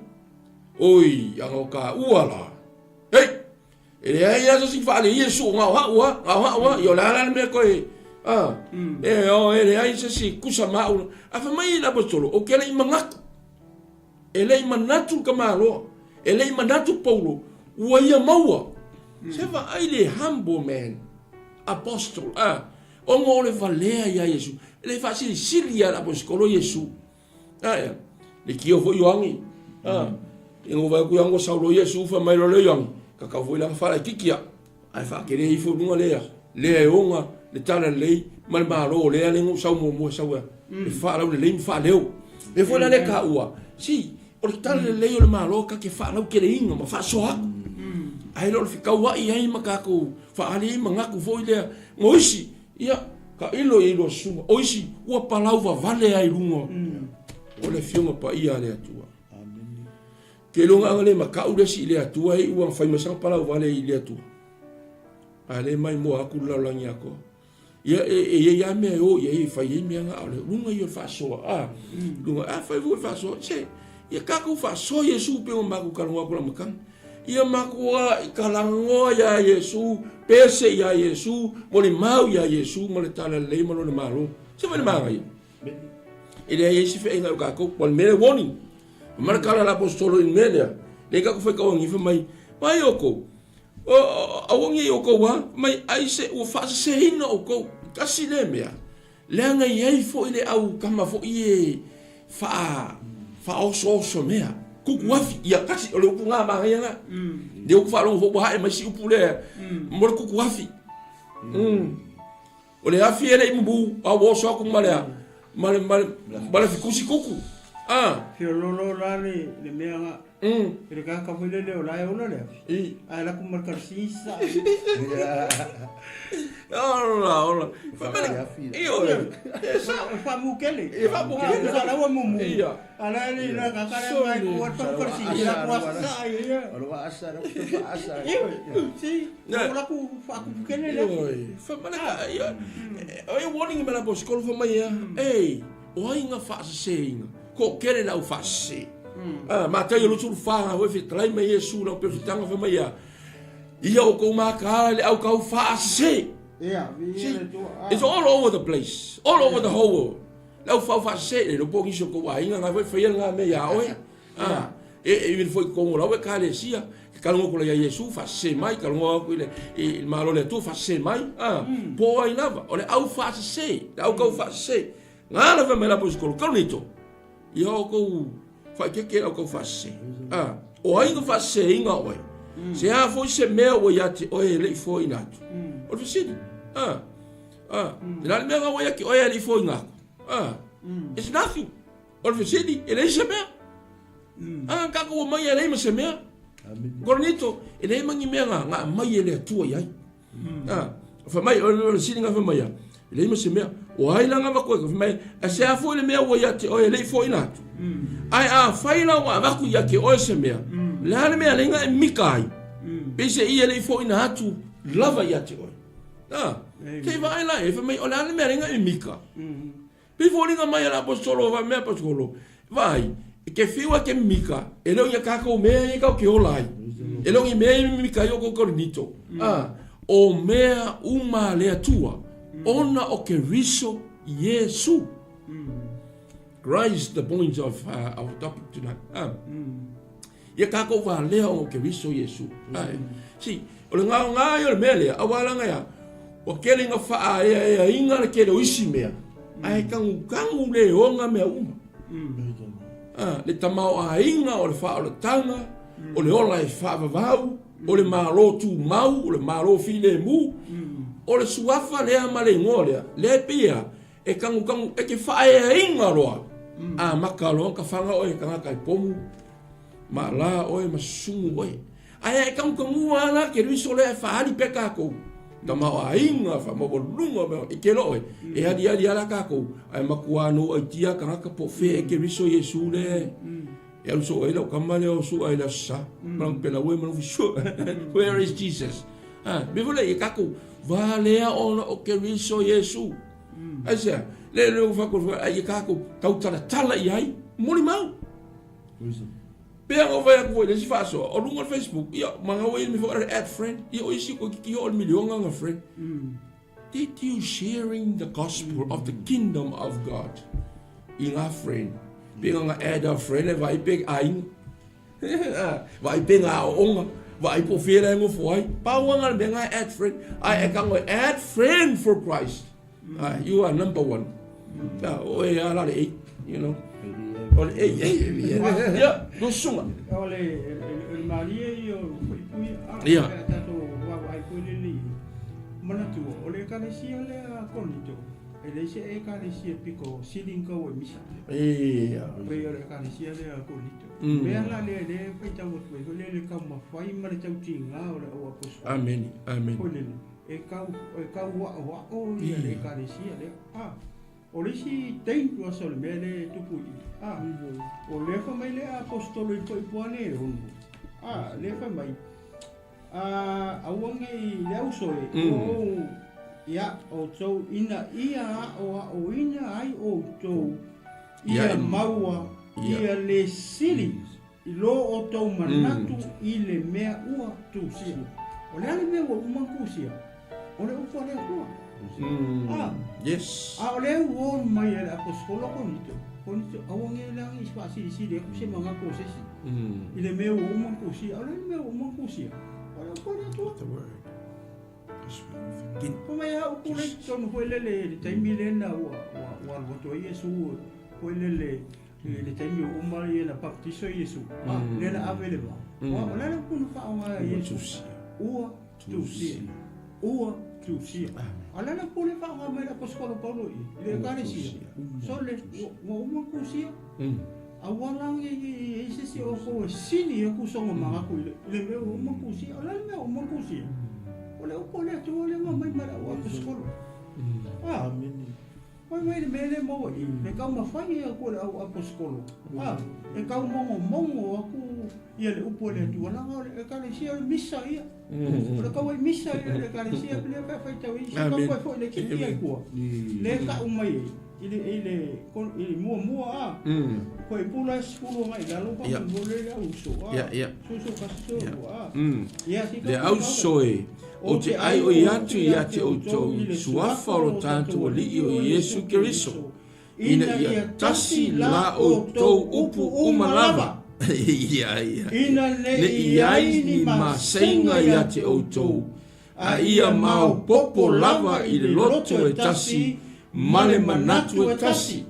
Oi, aga o ka ua la. Hei, e leai lava se isi faali i Iesu, na o ha'u a, na o ha'u a, ia o le a la le mea koe, a, e, o, e leai se isi kusa ma a'u. Ae fai mai le Aposetolo, ou te le i manatu, e le i manatu le tamaloa, e le i manatu Paulo, ua ia maua. Se vaai le humble man, apostle, a, Ona o le valea iā Iesu. E le faasilisili ia le aposetolo Iesu. A ea, le kio foi Ioane. A, i ngo vai ku Ioane saulo Iesu fa mai lo le Ioane. Ka kau foi langa faalaititi ia. Ae faakele ifo i luga lea. Lea e ona le talalelei ma le malo lea le ngo sau muamua sau ea. E faalaulelei ma faaleo. E foi la le taua. Si, o le talalelei o le malo ka ke faalaukeleina ma faasoa aku. Ae le o le fekauai ai ma kakou Faaali ai manatu foi lea, mo isi, ia, ka ilo i lua susuga, o isi, ua palau vavale ai luga o le Afioga Paia a le Atua. Ke iloga aga le makau le isi i le Atua e ua fai mai sanga palau vale i le Atua. A le mai moa aku le lalolagi atoa. Ia, e, e iai lava mea e o i ai e fai ai mea na, a o le luga ia o le faasoa, a, luga, a fai foi faasoa, se, ia tatou faasoa Iesu pei ona matou talanoa atu i le amataga. Ia matua i talanoa iā Iesu, pese iā Iesu, molimau iā Iesu ma le talalelei ma lona Malo. Se fai le manaia. E leai ai se feaiga o tatou, ua le mea le warning. Ma le tala a le aposetolo i le mea lea, lea tatou faitau agifa mai, mai outou, Aua nei outou a mai ai se ua faaseseina outou. Tasi lea mea, leaga e i ai foi le au tama foi e faa faaosooso mea. Kuku afi, ia tasi, o le upu na manaia na. Lea ou te faalogo foi ua hae mai si upu lea, mo le kuku afi. O le afi e le i mumu, a ua oso atu ma le ma le ma le ma le fikusi kuku. A. Feololo la le le mea nga. I le kaka foi lele o la e ola le afi. I. Ae la ku ma le karsisa. Ola ola. I o. E sa e fa mu kele. E fa mu kele. Sa la ua mumu. Ia. Ala le la kaka le mai ku wa pa karsisa ku asa ia. O lo asa la ku fa asa. Si. Ola ku fa ku kele le. Oi. Fa mana ka ia. O e warning ma la bo skolo fa mai ia. Ei, o ai nga fa se inga. Ko kele la u fa se. Ah, Mataio 24 foi fetalai mai Iesu lau pefitanga fa mai ia. Ia o kou maka le au kau fa se. Ia, See, it's all over the place, all over the whole world. Le au fau fa se le po nisi o kou aiga nga foi faia nga me ia oe. Ah, e e even foi kongo lau e kalesia, ke kalongo kula ia Iesu fa se mai, kalongo aku i le i le malo le Atua fa se mai. Ah, po ai lava, o le au fa se, le au kau fa se. Nga la fa mai la po skolo, kalonito. Ia o kou. Faaeteete i lau tau faasese. A, o ai na faaseseina oe? Se a foi se mea ua ia te oe e le i foaiina atu? O le fesili. A, a, o le a le mea na ua ia te oe e le i foaiina atu? A, it's nothing. O le fesili, e leai se mea. A, tatou omai e leai ma se mea. Korinito, e leai ma ni mea na, na aumai e le Atua i ai. A, fai mai, o le fesili na fai mai a, e leai ma se mea. O ai la na avatu ai? Fai mai, a se a foi le mea ua ia te oe e le i foaiina atu? Ae afai la ua avatu ia te oe se mea, le a le mea lea na e mika ai? Peiseai e le i foaiina atu lava ia te oe. A, se i vaai la e, fai mai, o le a le mea lea na e mika? Pei foliga mai a le aposetolo fai mai aposetolo, vaai, e ke fiu e ke mimika, e le o ia kākou mea ia kau ke ola ai. E le o ni mea ia mimika ai o kou Korinito. A, o mea uma a le Atua, ona o Keriso Iesu. Christ the point of uh, our topic tonight. Ah. Ia kākou valea o Keriso Iesu. Ae. Si, o le gaoga ia o le mea lea, auā laga e a? Ua tele ina faaeaeaina le tele o isi mea, ae kagukagu le oga mea uma. A, le tamaoaiga o le faaolataga, o le ola e faavavau, o le Malo tumau, o le Malo filemu, o le suafa lea ma le igoa lea, lea e pei e a? E kagukagu, e te faaeaina loa, amata loa ona tafaga oe e tagata e pomu, maala oe ma susumu oe. Ae a e kagukaguga lava la Keriso lea e faaali pea tatou, tamaoaiga, faamaualuluga, mea, e te iloa oe, e aliali lava la tatou, ae matua nouaitia tagata po o fea ea Keriso Iesu lea e alu soo ai lau tama lea o Sua i le Aso Sa, ma lana pelaue ma lana fisu, where is Jesus? A, mea foi lea, ia tatou valea ona o Keriso Iesu. Aisea? Le le ua fai ai ia tatou tautalatala i ai, molimau. Pei ona ou fai atu foi i le isi faasoa, o luga o le Facebook, ia, manau ai le mea foi add friend, ia o isi toeitiiti oo i le miliona ona friend. Did you sharing the gospel of the kingdom of God i ngā friend? Pei ona add a friend e vaai pe aiga. Vaai pe ngā aoaoga, vaai po o fea la e nofo ai. Pau lava le mea ngā add friend. Ae e tago e add friend for Christ. Ah, you are number one. Ah, o e ala le eight, you know. O le eight, eight. Ia, no susuga. O le, le malie ia o fuipui, ah, Ia. pe a tatou vaavaai foi lele i manatua, o le ekalesia lea Korinito, E leai se Ekalesia pito sili ona tau e misa. Ia. Pei o le Ekalesia lea a Korinito. Mea la lea lea e faitau atu ai foi lea le taumafai ma le tautiga o le au aposetolo. Amene. Amene. Foi lele, e tau, e tau aoao ia le Ekalesia lea. A, o le isi dangerous o le mea lea e tupu i i, a, o lea fai mai le aposetolo i Fuaipua le e ono, a, lea fai mai, A, aua ne i le auso e, o ou, ia outou ina ia aʻoaʻoina ai outou ia maua ia le sili i lo outou manatu i le mea ua tusia. O le a le mea ua uma ona tusia? O le upu a le Atua. A, Yes. a o lea ua on mai e le aposetolo Korinito, Korinito, aua ne i lagi i faasilisili aku se manatu o se isi. I le mea ua uma ona tusia. O le a le mea ua uma ona tusia? O le upu a le Atua. The word. Fai mai a upu le totonu foi lele i le taimi lena ua, ua, ua alu atu ai Iesu foi lele i le taimi ua uma ia na baptiso Iesu. Ah, lea na ave le vao. O le a le upu na faaaoga e Iesu? Ua tusia. Ua tusia. A le a le upu lea e faaaoga mai e le aposetolo Paulo i i le Ekalesia? Sole, ua uma ona tusia. Aua la ne i i ai se isi o outou e sili aku sona manatu i le mea ua uma ona tusia. O le a le mea ua uma ona tusia? O le upu a le Atua lea na aumai ma le au aposetolo. Ah. Fai mai le mea lea maua i i, e taumafai atu e le au aposetolo, a, e taumogomogo atu ia le upu a le Atua, leaga o le Ekalesia o le misa ia. O le tauai misa ia le Ekalesia, lea pe a faitau i se tau foi le itiiti ai kua, lea e tau mai ai i le, i le, i le muamua a, koe pula e sefulu agai i lalo faamolemole le auuso a, susu kasi so a, ia si Le auso e, Ou te ʻaiʻoi atu ia te ʻoutou i le suafa o lo tatou Alii o Iesu Keriso, ina ia tasi la ʻoutou upu uma lava, ia, ia, ne i ai ni maseiga ia te ʻoutou, a ia maopopo lava i le loto e tasi ma le manatu e tasi.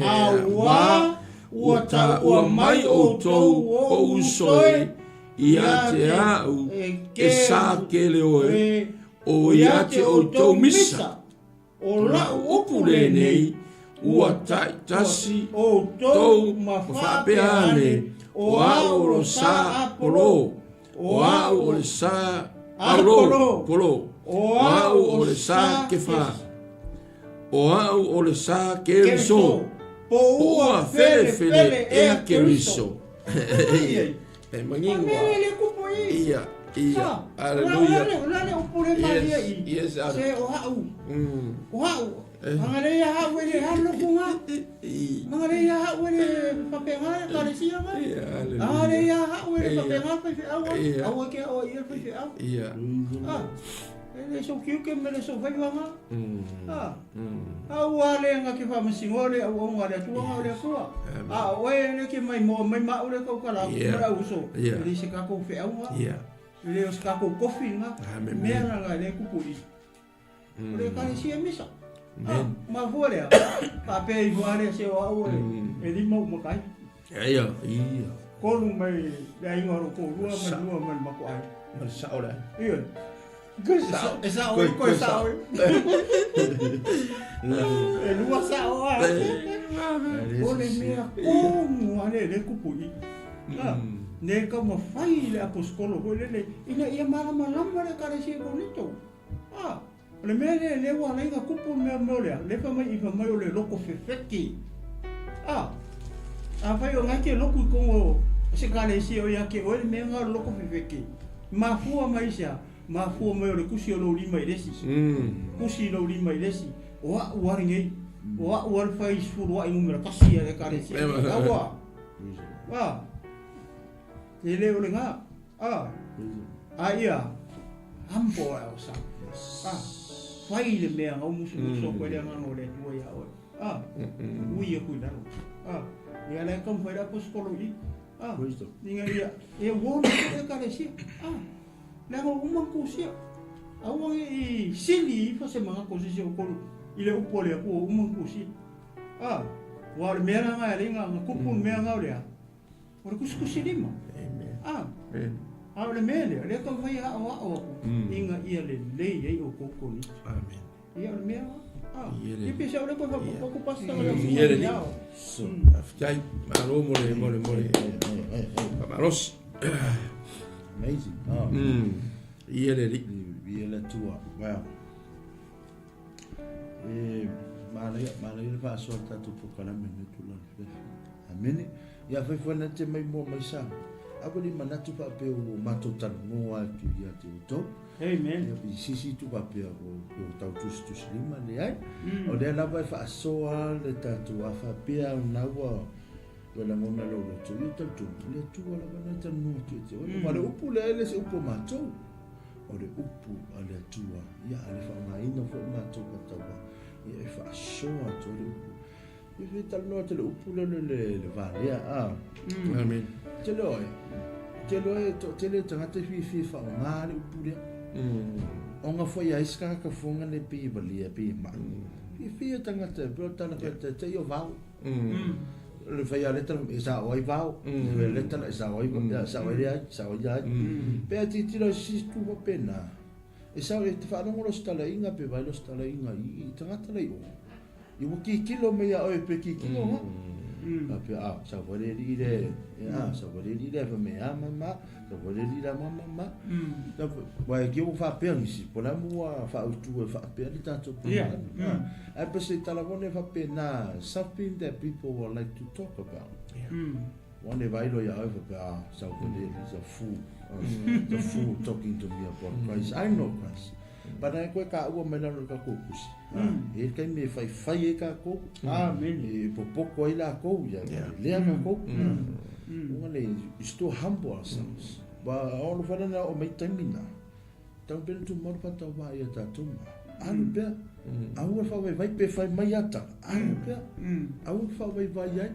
Auā, Ua taua mai outou o'u uso e, ia te a'u e sa kele oe, o ia te outou misa. O la'u upu lenei, ua ta'itasi outou ma fa'apea ane, o a'u o lo sa Apolo, o a'u o le sa Paulo, Polo, o a'u o le sa Kefa, o a'u o le sa Keriso, po ua felefele ea Keriso. E manino a. Ia, ia. Aleluia. Yes, yes, Se o ha'u. O ha'u. Anga le ia ha'u e le halo kunga. Anga le ia ha'u e le fapenga e kalesia nga. Anga le ia ha'u e le fapenga fai fe'au. Aua ke o ia fai fe'au. Ia. Ah. E le so kiu ke me le so fai vanga. Ah. A ua le nga ke faamasinoa le auaunga a le Atua nga o le Atua. A o oe le ke mai moa mai ma au le kaukala aku ma le auuso, e le se kakou feauga, e le o se kakou kofi nga, mea na nga le kupu i. O le ekalesia misa. A, mafua lea, faapea ifo a lea se o au e lima uma kai. Ia, ia. Kolu mai le aiga o lo toalua ma le lua mai le matou aiga. Ma le sao le aiga. Ioe. E sao e koe sao e. E lua sao a. O le mea komu a le le kupu i. Ne ka mawhai le aposkolo hoi lele ina ia malamalama le ekalesia Korinito. A, o le mea lea lea ua ala ai na kupu le mea mea o lea, le fai mai i fai mai o le loko fefeti. A, afai o nga ke loku i kongo o se ekalesia o ia ke oe le mea nga o le loko fefeti. Mafua mai i se a? Mafua mai o le kusi o lou lima i le isi. Kusi lou lima i le isi. O a'u a lenei. O a'u a le fai sefulua'i numera tasi a le ekalesia. Aua. A. E le o le ga. A. A ia, humble ourselves. A. Fai le mea ga musumusu atu ai le Agaga o le Atua iā oe. A. Ui aku i lalo. A. Ia la e taumafai le aposetolo i i. A. Ina ia, e uo le ekalesia. A. Leaga ua uma ona tusia. Aua ne i sili ifo se manatu o se isi o outou i le upu a le Atua ua uma ona tusia. A, aua o le mea la na e alii na tupu le mea na o le a? O le tusitusilima. A, a o le mea lea, lea taumafai e aoao atu ina ia lelei ai outou Koniti. Ia o le mea la. A, ia pei se au lea toe faaopoopo atu pastor le au susuga ao. Faafetai, malo mo le mo le mo le faamalosi. Amazing. Oh. Ia le alii. Ia le Atua. Wow. E manaia, manaia le faasoa le tatou polokalame lenei tulaga afiafi. Amene. Ia fai foi na te mai mua mai sa. Aua le manatu faapea ua matou talanoa atu ia te outou. Amen. Ia pe sisi tu faapea o o tau tusitusilima, leai. O lea lava e faasoa le tatou a faapea na ua ua lagona lou loto ia talitonu o le Atua lava na e talanoa atu ia te oe. Aua o le upu lea e le se upu a matou. O le upu a le Atua ia a le faaaogaina foi matou pataua ia e faasoa atu ai le upu. Ia fia talanoa atu le upu lea le le valea a. Amen. Tele oe. Tele oe to tele tagata e fiafia e faaaoga le upu lea. Ona foi ai se tagata fofoga le pei e valia pei e mai. Fiafia tagata e pei o tala fai te te i o vao. Le fai a le tala e sa o ai vao. Le le tala e sa o ai sa o ai le ai sa o ai ai. Pe a titilo si tu faapena. E sao e te faalogo lo se talaiga pe vai lo se talaiga i tagata la i o. I ua kikilo mai ia oe pe kikilo ha. A pe a sa fai le alii le e a sa fai le alii le fa me a ma ma sa fai le alii le ma ma ma. Wa e ke ua faapea nisi po la mua faautu e faapea le tatou polokalame. Ae pe se tala vone faapena something that people will like to talk about. Ua ne vai loa ia oe faapea ah sa fai le alii sa fool. The fool talking to me about Christ. I know Christ. But ai koe kāua mai lalo i le kakou kusi. E i le taimi e faifai ai kākou. Amen. E popoko ai lākou ia lea kākou. Unga le, we still humble ourselves. Ba o lo whare na o mai taimi na. Tau pena tu maru pata wā ia tātou ma. Alu pea. Aua whawaiwai pe whai mai ata. Alu pea. Aua whawaiwai ai.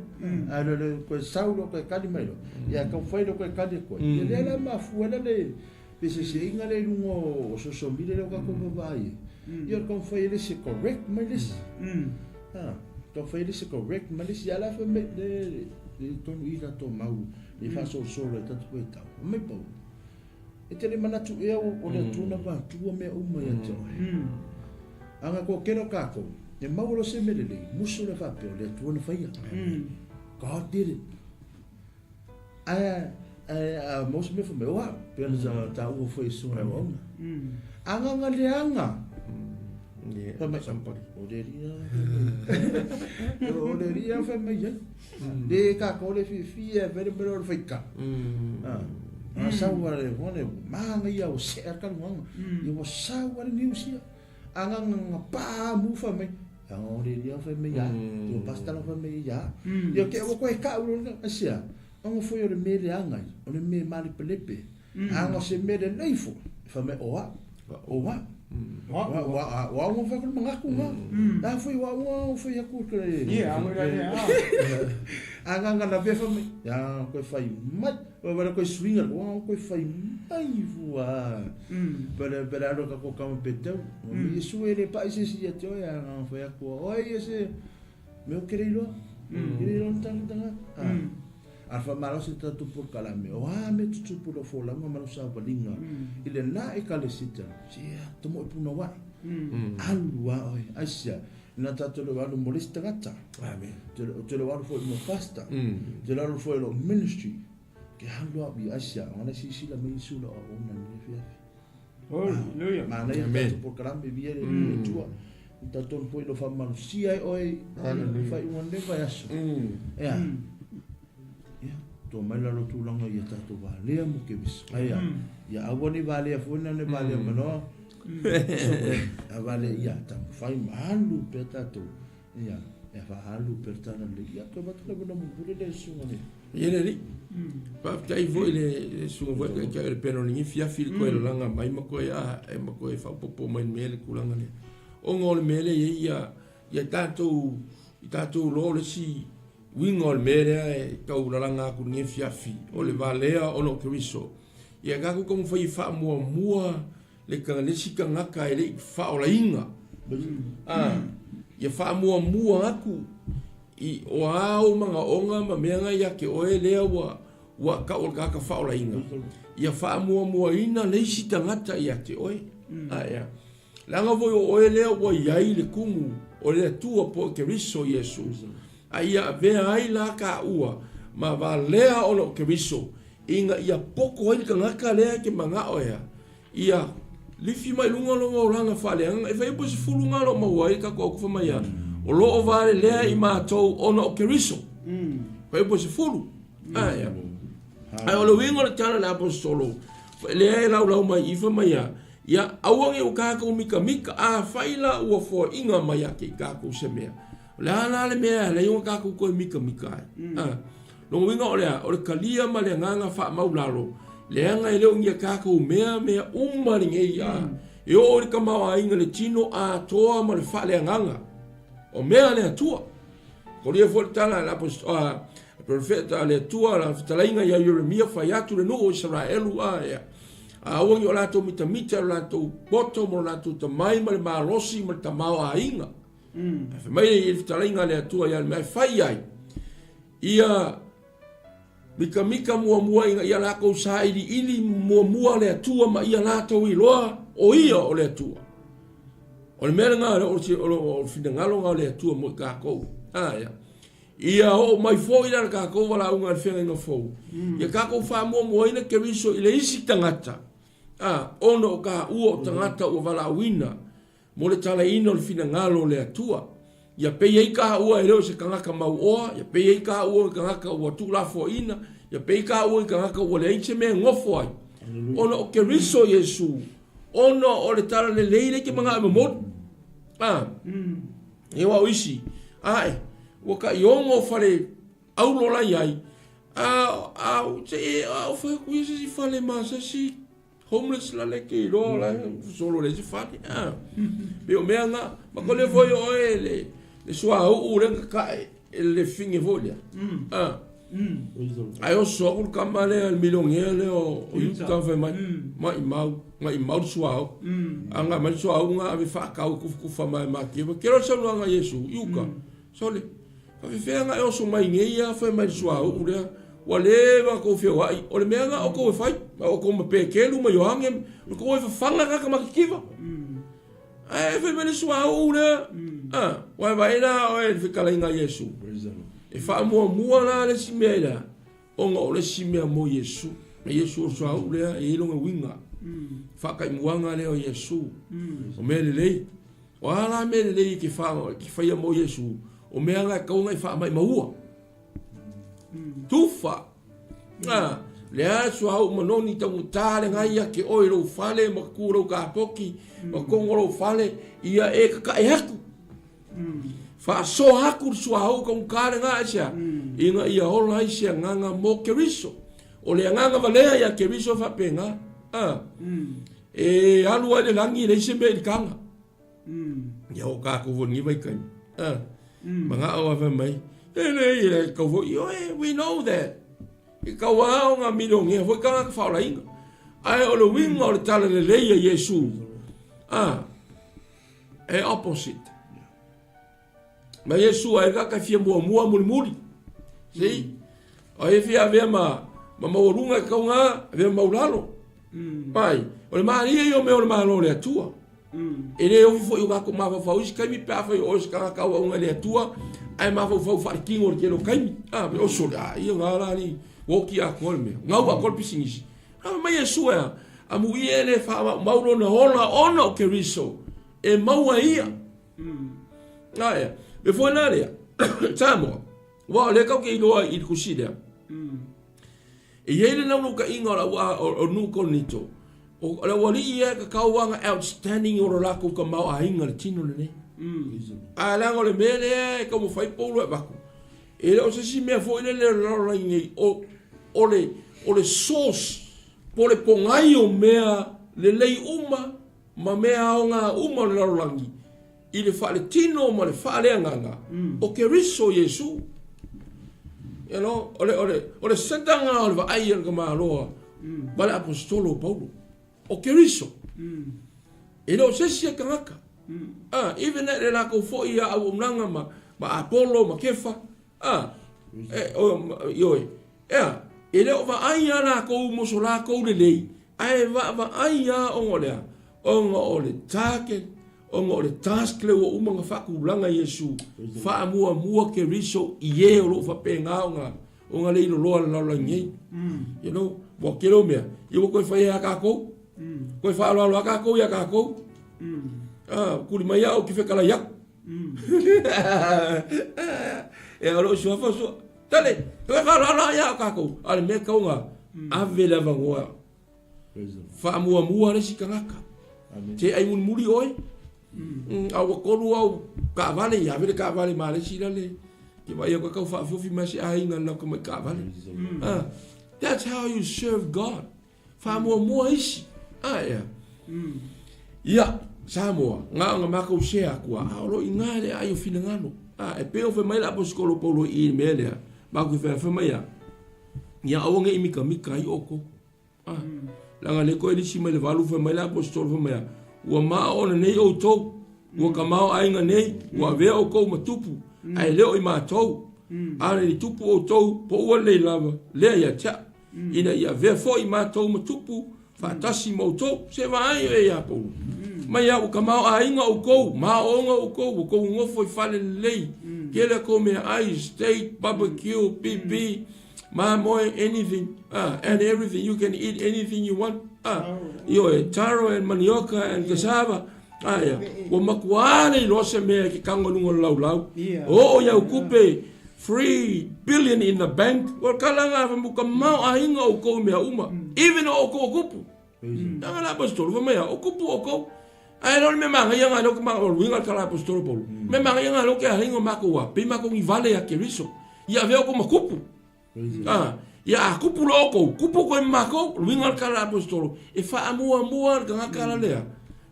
Ai le le koe sau lo koe kali mai lo. Ia kau whai lo koe kali koe. Ia lea la mafua la le Peseseiga lea i luga o social media lea o kakou vavaai ai. Ia o le taumafai e le isi e correct mai le isi. A, taumafai e le isi e correct mai le isi, a o la e fai mai le. i totonu i i latou mau i faasolosolo ai tatou faitau. Fai mai Paulo, E te le manatu ea o le Atua na avatua mea uma ia te oe? A na toatele o tatou, e maua loa se mea lelei, musu loa faapea o le Atua na faia. God did it. Ae, ae a maua se mea fai mai, o au, pei ona taua foi e Susuga Auauna. Agaga leaga. Fai mai, o le alii lava fai mai. O le alii lava fai mai ai. Le kākou le fiafia e fai le mea o le faitau. A sau a le hone, manaia ua seʻe a le taluaga. Ia ua sau a le news ia. Agaga na pa mu fai mai. Aga o le alii lava fai mai ia. Ua pastor lava fai mai ia. Ia te ua koe kau lo asia. Ona foi o le mea leaga ia, o le mea malepelepe. Aga o se mea lelei foi, fai mai o au, o au. O au nga fai atu le manatu nga. A foi o au nga fai atu ke le. Ia, amo ira lea. Aga nga na fai mai. Ya koe fai mai. O wala koe suinga, o koe fai mai fua. Pere pere alo ka ko kama peteu. O mi Yesu e le pa se si ia te oe aga fai atu. Oe ia se me o kere iloa. Kere iloa tanga tanga. A faamalosi le tatou polokalame, o a mea tutupu i lau folauga ma lau savaliga i lena Ekalesia, ia tomoe punouai, alu a oe. Aisea? Ina tatou le o alu mo le isi tagata, ou te le o alu foi mo pastor, ou te le alu foi i lou ministry, ke alu au ia, aisea? Ona e silasila mai Iesu i lau auauna i lenei afiafi. Hallelujah. Manaia le tatou polokalame, viia le Atua. Talitonu foi lo faamalosia ai oe i le faaiuga o lenei vaiaso. Ea. Ia, toa mai la lo tulaga ia tatou valea mo Keriso. Aia, ia aua ne i valea foi na ne valea mai loa. A valea ia taumafai ma alu pea tatou. Ia, e faaalu pea le tala lelei. Ia, toe avatu le avanoa mulimuli lea i le susuga i le Ia le alii. Faafetai foi i le susuga foi taitai o le pena o lenei afiafi i le toe lalaga mai ma toe ae ma toe faaopoopo mai i le mea le tulaga lea. Ona o le mea lea e i ai ia, ia tatou, i tatou iloa o le isi uiga o le mea lea e tau lalaga atu i lenei afiafi, o le valea ona o Keriso. Ia tatou taumafai e faamuamua le le isi tagata e le i faaolaina. A, ia faamuamua atu i o a ou manaoga ma mea na ia te oe lea ua ua tau o le tagata faaolaina. Ia faamuamuaina le isi tagata ia te oe. A ea. Leaga foi o oe lea ua i ai le kumu o le Atua po o Keriso Iesu. A ia avea ai la taua ma valea ona o Keriso ina ia poto ai le tagata lea e te manao ea ia lifi mai luga o lona olaga faaleagaga. E fai po 10 nga o lo o maua ai le tatou autufa mai ia, o lo o valelea i matou ona o Keriso. Fai po 10. Ae, ae o le uiga o le tala a le Aposetolo, lea e laulau mai i fai mai ia, ia aua ne i o tatou mitamita, afai la ua foaiina mai ia te i tatou se mea, o le a la le mea e ala ai ona tatou toe mitamita ai? A, lona uiga o le a? O le talia ma le agaga faamaulalo, leaga e le o ni a tatou mea mea uma lenei, a, e oo i le tamaoaiga i le tino atoa ma le faaleagaga o mea a le Atua. Kolia foi le tala a le a perofeta a le Atua, la fetalaiga ia Ieremia, fai atu le nuu o Isaraelu, a ea, a aua ne i o latou mitamita i lo latou poto ma lo latou tamai ma le malosi ma le tamaoaiga. Ae fai mai le fetalaiga a le Atua ia mea e fai ai, ia mitamita muamua ina ia latou sailiili muamua le Atua ma ia latou iloa o Ia o le Atua. O le mea lena o le finagalo lena o le Atua mo i tatou. A ia. Ia oo mai foi la le tatou valaauga i le feagaiga fou. Ia tatou faamuamuaina Keriso i le isi tagata, a, ona o taua o tagata ua valaauina mo le talaina o le finagalo o le Atua. Ia pei ai taua e le o se tagata mauoa, ia pei ai taua o ni tagata ua tuulafoaiina, ia pei taua o ni tagata ua leai se mea e nofo ai, ona o Keriso Iesu, ona o le talalelei lea e te manao e momoli. A, e aua o isi, ae, ua tai 6 fale aulo la i ai, a, a, se i, a o fai atu ia se isi fale ma se isi homeless la le ke iloa la solo le se fale. A, pe o mea nga, ma ko le foi oe le, le suauu le kakae, le finge foi lea. A, Ae oso aku le kama lea, le milionea lea o Utah fai mai, maimau, maimau le suauu. A na aumai le suauu na ave faatau e tufatufa mai ma Kiewa. Kelo le saunoaga a Iesu i uka, sole. Faafefea na e oso mai nei ia fai mai le suauu lea, ua leva ona tou feoai, o le mea na outou e fai, ma outou ma Petelu ma Ioane, o le tou e fafaga tagata matitiva. Ae fai mai le suauu lea, a, ua e vaai la oe i le fetalaiga a Iesu. E faamuamua la le isi mea i le a? Ona o le isi mea mo Iesu. Ma Iesu o le suauu lea, e i ai lona uiga. Faataimuaga lea o Iesu. O mea lelei. O a la mea lelei e te faia mo Iesu, o mea na e tatau ona e faamaimaua. Tufa. A, lea le suauu manoni taugata lena ia te oe i lou fale ma tu lou kapoki ma tonu o lou fale, ia e tatae atu. Faasoa atu le suauu taugata lena aisea? Ina ia ola ai se agaga mo Keriso. O le agaga valea ia Keriso e faapena. A, e alu ai le lagi e leai se mea i le taga. Ia o tatou foi i lenei vaitaimi. A, manao lava fai mai, e leai e le tatau foi. Ioe, we know that. E tatau lava ona milionea foi tagata faaolaina. Ae o le uiga o le talalelei a Iesu, a, e opposite. Ma Iesu ai ka ka fia muamua mulimuli. See? O e fia avea ma, ma maualuga e kauga, avea ma maulalo. Pai, o le malie ia o mea o le Malo o le Atua. E le ofi foi o kākou mafaufau isi taimi pe afai o oe o se tagata auauna i le Atua, ae mafaufau faaletino i le tele o taimi. A, o sole, a, ia ngā la ni, ua oti atoa le mea. Gau atoa le pisinisi. A mai Iesu e a, amuia e le faamaumau lona ola ona o Keriso, e maua e ia. A ea, me foi la lea, Samoa, aua o lea tatou te iloa i le tusi lea. E i ai le naunautai o le au nuu Korinito, o le aualii ia e tatau lava ona outstanding o lo latou tamaoaiga i le tino lenei. Ae leaga o le mea lea e taumafai Paulo e avatu, e le o se isi mea foi lele o le lalolagi nei, o le, o le source, po o le pogai o mea lelei uma ma mea aoga uma o le lalolagi, i le faaletino ma le faaleagaga o Keriso Iesu. You know, o le, o le, o le center lena o le vaai a le tamaloa ma le aposetolo o Paulo. O Keriso. E le o se isi a tagata. Ah, even le latou foi a auaunaga ma, ma Apolo ma Kefa, A, e, o, ioe, ea, e le o vaai a lakou mo so lakou lelei, ae vaavaai a ona o le a? Ona o le target, ona o le task lea ua uma ona faatulaga e Iesu, faamuamua Keriso i e o lo o faapena ona, ona le iloloa le lalolagi nei. You know, ua tele o mea, ia ua toe fai ai a tatou, toe faaaloalo a tatou ia tatou. Ah, kuli mai au ki fekalai aku. E o lou suafa sua. Tale, toe faaaloalo ia o tatou. A o le mea tau na ave le avanoa. Faamuamua le isi tagata. Te ai mulimuli oe. A ua kolu au kaavale, ia ave le kaavale ma le isi lale. Ke vaai au ka tau faaofiofi mai se aiga i lau tamai kaavale. That's how you serve God. Faamuamua isi. A ea. Ia, Samoa, na ona matou share atu a, a o lo o i ina le aai o finagalo. A, e pei ona fai mai le Aposetolo Paulo i i le mea lea, matou te fai, fai mai a, ia aua ne i mitamita ai outou. A, leaga lea toe lisi mai le 8, fai mai le Aposetolo fai mai a, ua maona nei outou, ua tamaoaiga nei, ua avea outou ma tupu, ae le o i matou. A na i tupu outou, po ua lelei lava, lea ia te au. ina ia avea foi matou ma tupu faatasi ma outou. Se vaai oe ia Paulo. Mai a ua tamaoaiga outou, maoaoga outou, ua tou nofo i fale lelei, tele a tou meaai, steak, barbecue, pipi, mamoe, anything, and everything, you can eat anything you want, ioe, taro and manioka and cassava, aia, ua matua le iloa se mea e ke tago i luga o le laulau, oo i au kupe, 3 billion in the bank, ua kala nga fa ka maoaiga outou i mea uma, even o outou o kupu. Leaga le aposetolo fai mai a, o kupu outou. Ae le o le mea manaia nga lea ou te o le uiga o le tala aposetolo Paulo. Mea manaia nga lea ou te alaiga o matou a, pei matou ni vale ia Keriso. Ia avea outou ma kupu. A, ia a kupu loa outou, kupu outou ai ma matou. O le uiga o le tala aposetolo, e faamuamua le tagata la lea,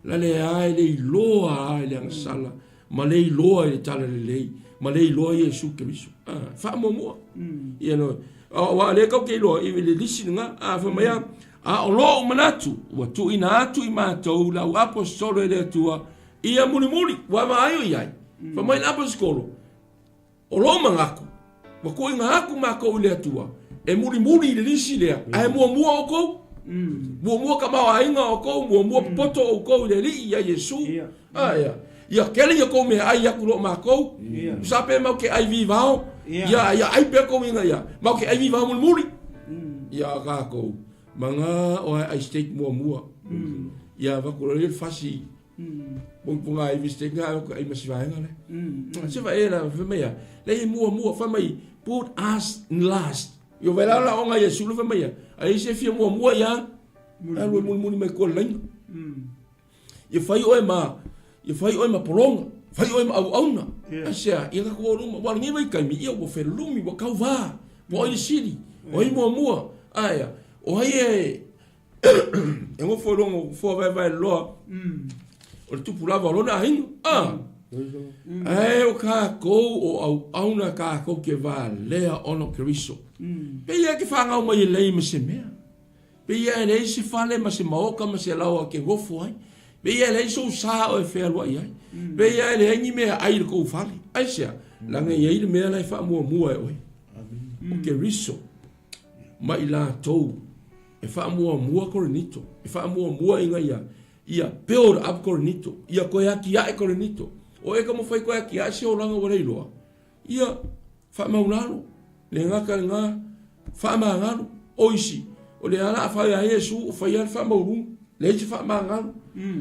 la lea e le iloa a i le agasala ma le iloa i le talalelei, ma le iloa Iesu Keriso. A, faamuamua. Ia no, aua o lea tatou te iloa i le lisi lena, a fai mai a, a o lou manatu, ua tuuina atu i matou le au aposetolo e le Atua, ia mulimuli, ua vaai o i ai. Fai mai le aposetolo, O lou manatu, ua tuuina atu matou i le Atua e mulimuli i le lisi lea, ae muamua outou. Muamua tamaoaiga o outou, muamua popoto outou i le Alii ia Iesu. A ea, ia tele ni a outou meaai atu i lo matou. Tusa pe matou te ai vivao, ia, ia ai pea outou ina ia, matou te ai vivao mulimuli. Ia tatou, manao lava e ai steak muamua. Ia avatu loa lea le fasi Ponga ai mistake nga ko ai masi vaega le. Se va era fa mai a. Le mua mua fa mai put us last. Yo vai la la onga Yesu le fa mai a. Ai se fia mua mua ia. Alu muli muli mai ko laina. Ia fai oe ma ia fai oe ma polonga, fai oe ma auauna. Aisea, ia ka ko luma, wa ngi vai kaimi ia ua felumi ua kauvā. Ua oi sili, oi muamua. Aia, o ai e e gofo i luga o foa vaevae loa o le tupu lava o lona aiga. A! Ae o kākou o auauna kākou ke valea ona o Keriso. Pei ia ke whāngau mai e lei ma se mea. Pei ia e leai se fale ma se maoka ma se laoa ke gofo ai. Pei ia e leai sou sa o e fealuai ai. Pei ia e leai ni mea ai i le kou fale. Aisea? Leaga e i ai le mea la e faamuamua e oe. O Keriso ma i latou e faamuamua Korinito, e faamuamua ina ia, ia build up Korinito, ia toe atiae Korinito. O e taumafai toe atiae se olaga ua leiloa, ia faamaulalo, le gata i lena, faamagalo. O isi, o lea la a fai a Iesu, o fai lava le faamauluga, leai se faamagalo,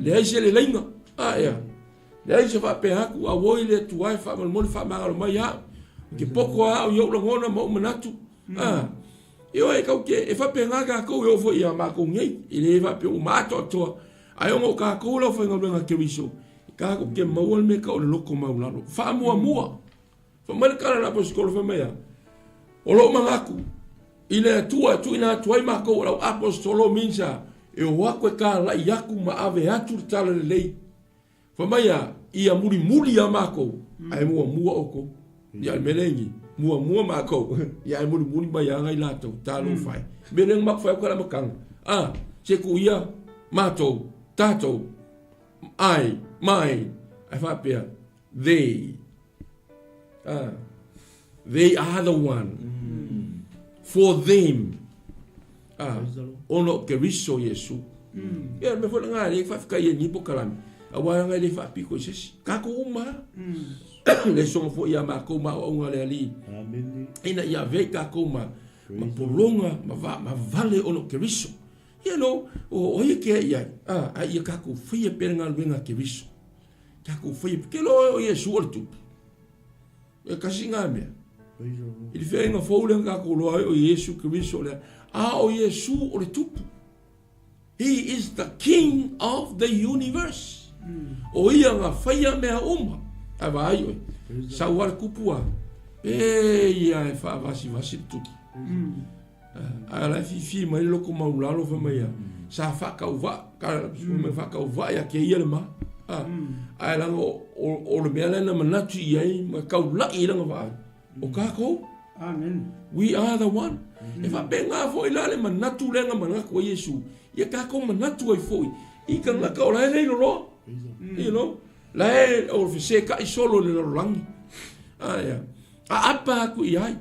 leai se leleiga. A ea, leai se faapea atu, auoi le Atua e faamolemole faamagalo mai au. Ou te poto lava au i ou lagona ma ou manatu. A, Ioe, tatou te, e faapena tatou e oo foi ia matou nei, e le faapea ua maatoatoa, ae ona o tatou le aufaigaluega a Keriso, tatou te maua le mea tau o le loto maualalo. Faamuamua. Fai mai le tala a le Aposetolo fai mai a, O lou manatu, i le Atua e tuuina atu ai matou o le au Aposetolo means a, e o atu e talai atu ma ave atu le tala lelei. Fai mai a, ia mulimuli ia makou, ae muamua outou. Ia le mea lea i muamua makou, ia ae mulimuli mai lava i latou, talofa e. Mea lea na matou fai atu i le amataga, a, se tuu ia matou, tatou, I, my, ae faapea, they. A, they are the one. For them. A, ona o Keriso Iesu. Ia, le mea foi lena, e faafetai ai i lenei polokalame, aua leaga e le faapito i se isi. Tatou uma lava. Le soga foi ia matou ma aoaoga a le Alii, ina ia avea i tatou ma, ma pologa ma, va, ma vale ona o Keriso. You know, o, o ai e kea i ai, a, a ia tatou faia pea le galuega a Keriso. Tatou faia, ke loa o Iesu o le tupu. E kasi ngā mea. I le feaiga fou lea na tatou loa ai o Iesu Keriso lea, a o Iesu o le tupu. He is the king of the universe. O ia na faia mea uma. Ae vaai oe, sau a le kupu a, pe ia e faavasivasi le tupu. Ae la e fifi mai le loko maulalo fai mai a, sa faatauvaa, ka mai faatauvaa ia te ia le ma. Ae leaga o le mea lea na manatu i ai ma taulai i lana vaai, o tatou. Amen. We are the one. E faapena foi la le manatu lea na manatu ai Iesu, ia tatou manatu ai foi i tagata o la e leiloloa. You know, la e o fesetai solo i le lalolagi. Ae aapa atu i ai.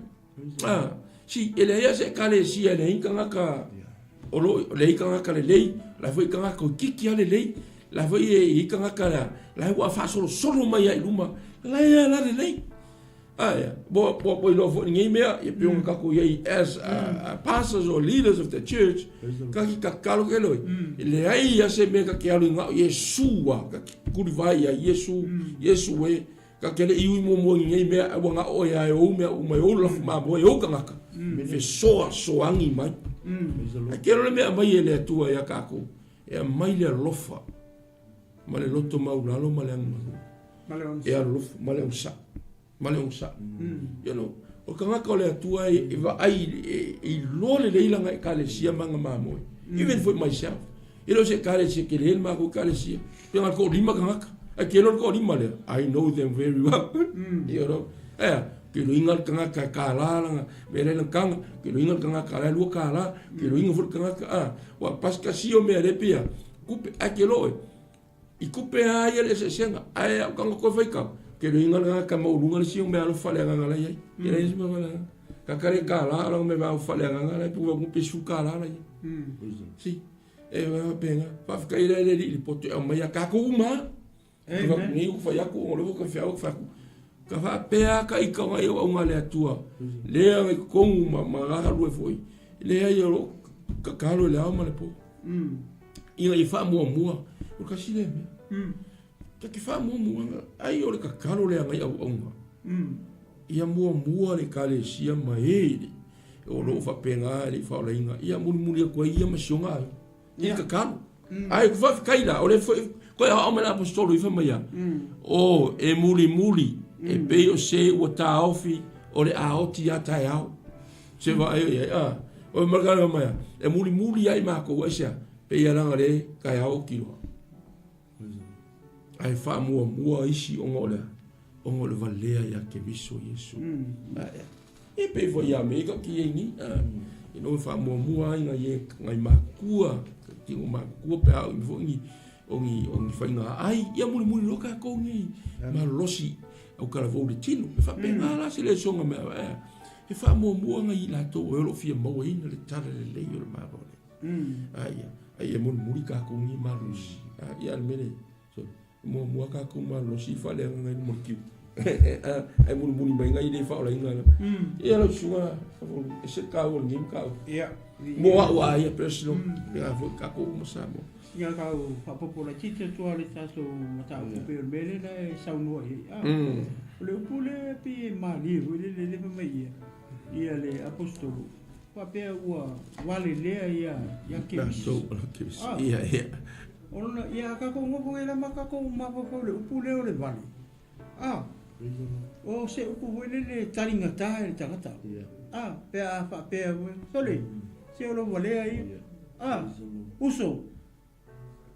Ah, si, e leai lava se ekalesia e leai ni tagata o lo o leai tagata lelei, la foi tagata toeitiiti lava lelei, la foi e i ai tagata la la ua faasolosolo mai lava i luma, la e lava la lelei. Ae, ua ua ua iloa foi i lenei mea, ia pei ona tatou i ai as pastors or leaders of the church, ka ki tatalo ke loi, e leai lava se mea ta te alu i na o Iesu lava, ta te tulivae i ai, Iesu, Iesu e. Ka te le i ui muamua i nei mea, ae ua na oe a e ou mea uma, e ou lafu mamoe, e ou tagata, e fesoasoani mai. Ae kelo le mea aumai e le Atua ia tatou, e aumai le alofa ma le loto maulalo ma le agamalu, e alofa ma le onosai, ma le onosai. You know, o le tagata o le Atua e vaai, e iloa lelei lana ekalesia ma ana mamoe. Even for myself. E le o se ekalesia tele le matou ekalesia. Pe na o le toalima tagata. Ae tele o le toalima lea, I know them very well. You know? Ea, ke iloiga le tagata e kālā lana, mea lea lana taga, ke iloiga le tagata la e lua kālā, ke iloiga foi le tagata, a, ua pasikasi o mea le pia, kupe, ae ke loe, i kupe a ia le eseesega, ae au taga toe faitau, Keloiga le tagata maualuga le isi o meaalofa le agaga la i ai. Ia leai se mea faaleagaga. Tagata le $1 o lana mea vaofa le agaga la e pau pe $10 la i ai. Si. E faapena. Faafetai la i le alii i le poto e aumai ia tatou uma lava. Amen. Nei ua fai atu ona o lea ua feau fai atu. Ka faapea ka ita o nai auauna a le Atua, lea na i totonu ma ma galue foi, leai o lo o tatalo i le ao ma le po. Ina ia faamuamua, o le tasi lea mea. Ta te faamuamua, ai o le tatalo lea a nai auauna. Ia muamua le Ekalesia ma e o lo o faapena e le i faaolaina, ia mulimuli atu ai ia ma si ona aiga. I tatalo. Ae ku faafetai la, o lea foi koe aoao mai le aposetolo i fai mai ia, o e mulimuli e pei o se ua taofi o le a oti a taeao. Se vaai o i ai, a, o mai le mai e mulimuli ai makou aisea, pei a leaga le taeao oti loa. Ae faamuamua isi ona o le a? Ona o le valea ia Keriso Iesu. E pei foi ia Amerika o ki ei ni. Ina ua faamuamua ai ngai e ngai matua, tino matua pe a o i foi ni o ni o ni faiga ai, ia mulimuli loa tatou nei malolosi au talavou le tino. E faapena la se lesona mea e e faamuamua ngai i latou o e o lo o fia mauaina le tala lelei o le Malo le. A ia, a ia mulimuli tatou nei malolosi. A ia le mea lea. So, muamua tatou malolosi faaleagaga i luma o le kiu. Ae mulimuli mai nai le faaolaina la. Ia lau susuga e se taua o lenei mataupu. Ia. Mo au a ia personal, pēlā foi tatou uma Samoa. Ia tau faaopoopo laitiiti atu lava le tatou mataupu pei o le mea lea la e saunoa i ai. O le upu lea pei e malie foi lele lea fai mai ia, ia le aposetolo faapea ua valelea ia ia Keriso. Ia, ia. Ona, ia, a tatou nofo nei la ma tatou mafaufau i le upu lea o le vale, a, o se upu foi lele e taligata i le tagata, a, pe a faapea foi, sole, se o lou valea ia, a, uso,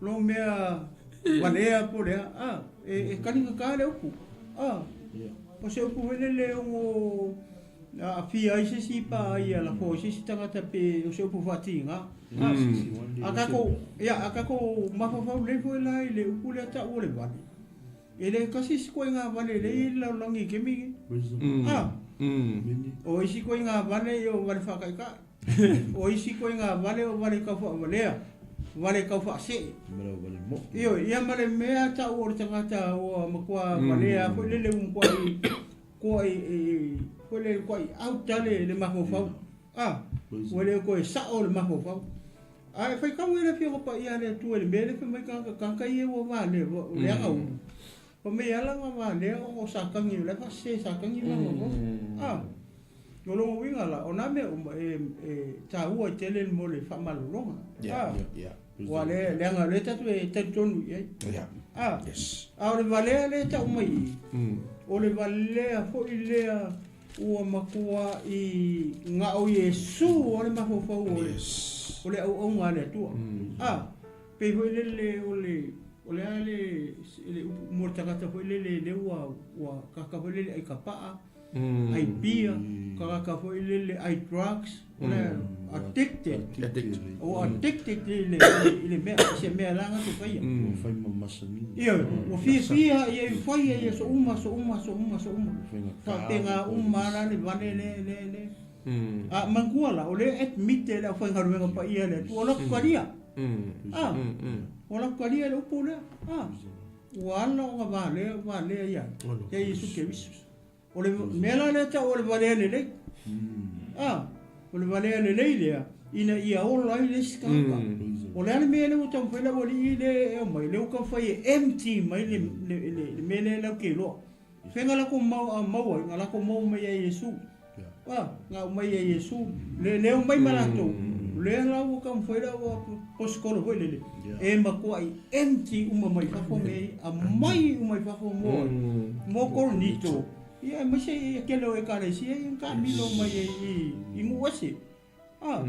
lou mea valea po o le a, a, e, e taligata le upu, a, o se upu foi lele e ono aafia ai se isi pa ia lafo ai se isi tagata pe o se upu faatiga. A tatou, ia, a tatou mafaufau lelei foi la i le upu lea tau o le vale, e le tasi isi ituaiga vale lea e i ai i le lalolagi i le taimi lenei. A, o isi ituaiga vale o vale faataitai, o isi ituaiga vale o vale tau faavalea, vale tau faasee. Ioe, ia ma le mea tau o le tagata ua matua valea foi lele ua matuai Koai koe le koai auta le le mafaufau. A ua le koe sao le mafaufau. A e faitau ai le Afioga Paia a le Atua i le mea lea fai mai tagata tagata ia ua valea leaga uma. Fai mai ala na valea ona o Satani o la e faasese e Satani le mafaufau. A o lona uiga la o na mea uma e e taua ai tele mo le faamalologa. A Aua lea, leaga o lea tatou e talitonu i ai. Yeah. A, Yes. a o le valea lea e tau mai i i, o le valea foi lea ua matuai na o Iesu o le mafaufau o le, Yes. o le auauna a le Atua. A, pei foi lele o le, o le a le, le upu mo le tagata foi lele lea ua, ua tagata foi lele ai kapaa, ai pia, tagata foi lele ai drugs, o le addicted. Addicted. Ua addicted i le, i le mea, i se mea la te faia. Ua fai ma masani. Ioe, ua fiafia ia i faia ia aso uma, aso uma, aso uma, aso uma. Faapena uma la le vale le, le, le. A manatua la, o lea e admit e le aufaigaluega paia a le Atua, o latou talia. A, o latou talia le upu lea. A, ua ala ona valea, valea ia, ia Iesu Keriso. O le mea la lea tau o le valea lelei. A, o le valea lelei lea, ina ia ola ai le isi tagata. O le a le mea lea ua taumafai lau alii lea e aumai, lea ua taumafai e empty mai le, le, le, le mea lea lau te iloa. Fea na latou mau, a maua ai, na latou maua mai ia Iesu. A, na aumai ia Iesu, le, le omai ma latou, lea la ua taumafai lau aposetolo foi lele, e matuai empty uma mai fafo mea ia, aumai uma i fafo mo, mo Korinito, ia aemaise ia tele o ekalesia ia na taamilo mai ai i, i nuu ese. A,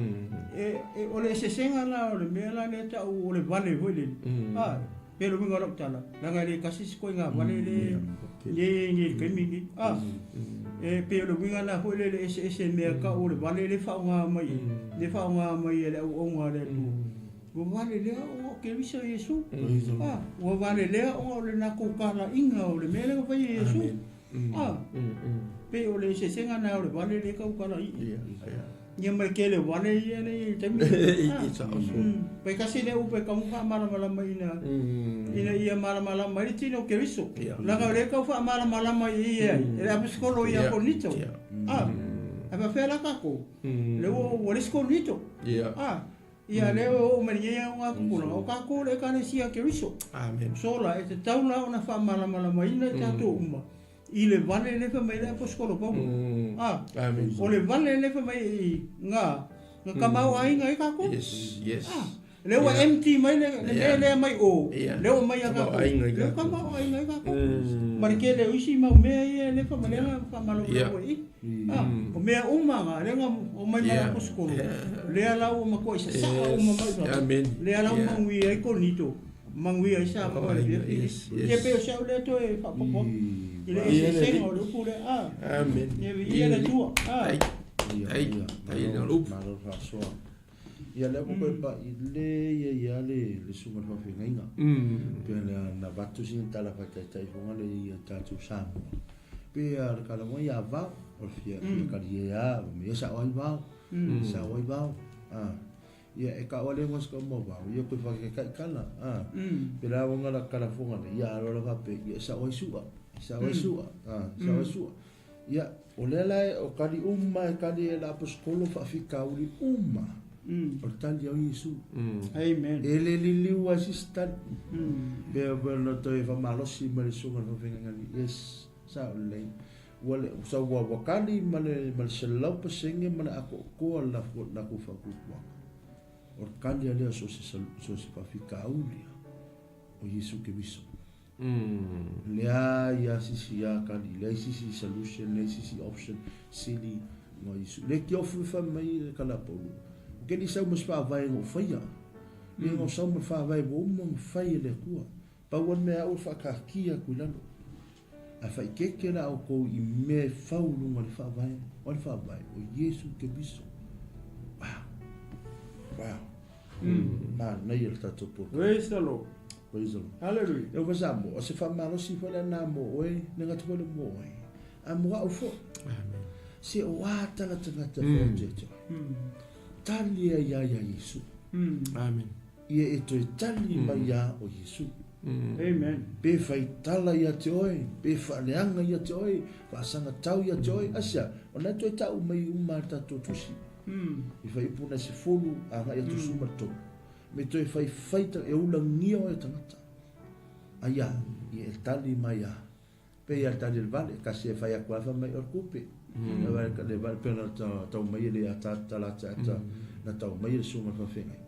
e, e, o le eseesega la o le mea la lea tau o le vale foi lele, a, pe le uiga o lau tala, leaga e le tasi se ituaiga vale le, le i le taimi lenei. A, e pei o le uiga lena foi lele eseese mea tau o le vale le faaaoga mai, le faaaoga mai e le auauna a le Atua. Ua valelea ona o Keriso Iesu. A, ua valelea ona o le latou talaiga o le mea lea na fai e Iesu. A, pei o le eseesega lena o le vale lea e tau talai i. Ia ma le tele o vale ia lea e i ai i le taimi lenei. A, pe tasi lea upu e tatau ona faamalamalama ina, ina ia malamalama ai le tino o Keriso. Leaga o lea e tau faamalamalama i i e ai, e le aposetolo ia Korinito. A, ae faapefea la tatou? Lea ua le isi Korinito. A, Ia lea ua oo mai lenei ao tupulaga, o tatou le Ekalesia a Keriso. Amen. So la, e tatau la ona faamalamalamaina i tatou uma i le vale lea fai mai ai le Aposetolo Paulo. A, Amen. o le vale lea fai mai i na, na tamaoaiga ai tatou. Yes, yes. A, lea ua empty mai le, le mea lea mai o, lea ua mai ia tatou. Tamaoaiga i Lea ua tatou. tamaoaiga ai tatou. Ma le tele o isi mau mea ia lea fai mai lea na faamalamalama i i. Ah, o mea uma na, lea na omai ma le aposetolo, lea la ua matuai sasaa uma mai fafo. Lea la ua manuia ai Korinito, manuia ai Samoa i le Filipi. Ia pei o si au lea toe faaopoopo atu i le eseesega o le upu lea. Ah, ia viia le Atua. Ah. Malo le faasoa. Ia lea ua toe pai lelei ai lava le susuga i le faafeagaiga. Pei ona avatu sina tala faataitai foga lea ia tatou Samoa. Pei a le kala moa ia vao, o le fia fia kali e a, o mea sao ai vao, sao ai vao. Ah. Ia e ka ole ngos ka mo vao, ia koe whakakakai kala. Ah. Pe la wanga la kala fonga le, ia alo la vape, ia sao ai sua, sao ai sua, ah, sao ai sua. Ia, o lea la o kali uma e kali e la aposetolo faafitauli uma. O le tali a Iesu. Amen. E le liliu ai se isi tali. Pe pe na toe faamalosi mai le susuga i le faafeagaiga, yes, sao lelei. Ua le, sa ua ua kali ma le ma le 100% ma le atoatoa le latou faatuatuaga. O le kali a lea so o se so o se faafitauli o Iesu Keriso. Leai a sisi a kali, leai sisi solution, leai sisi option, sili ma Iesu. Le tiofu e fai mai le kala Paulu. O ke li sau ma se faavae na ou faia. Le na sau ma le faavae ua uma ona fai e le Atua. Pau a le mea au e faakaatia atu i lalo. Ae faaikeike la outou i mea e fau i luga o le faavae, o le faavae o Iesu Keriso. Wow! Wow! Manaia le tatou polokalame. Praise the Lord. Praise the Lord. Hallelujah. E ofa Samoa, o se faamalosi foi lena mo oe, le gata foi le mo oe, a mo au foi. Amen. Se o a tala tagata whaoteote. Tali ai ia ia Iesu. Amen. Ia e toe tali mai ia o Iesu. Amen. Pe whai tala ia te oe, pe whaaleanga ia te oe, whaasangatau ia te oe, asia, o nai toe tau mai uma tātou tusi. I whai upu nai se folu, a ngai atu suma tolu. Me toe whaiwhai ta, e ulangia oe tangata. Aia, ia e tali mai a. Pe ia tali le vale, kasi e whai aku afa mai o le kupe. Le vale, le vale, pe na tau mai le ata ata la te ata, na tau mai le sunga whawhengai.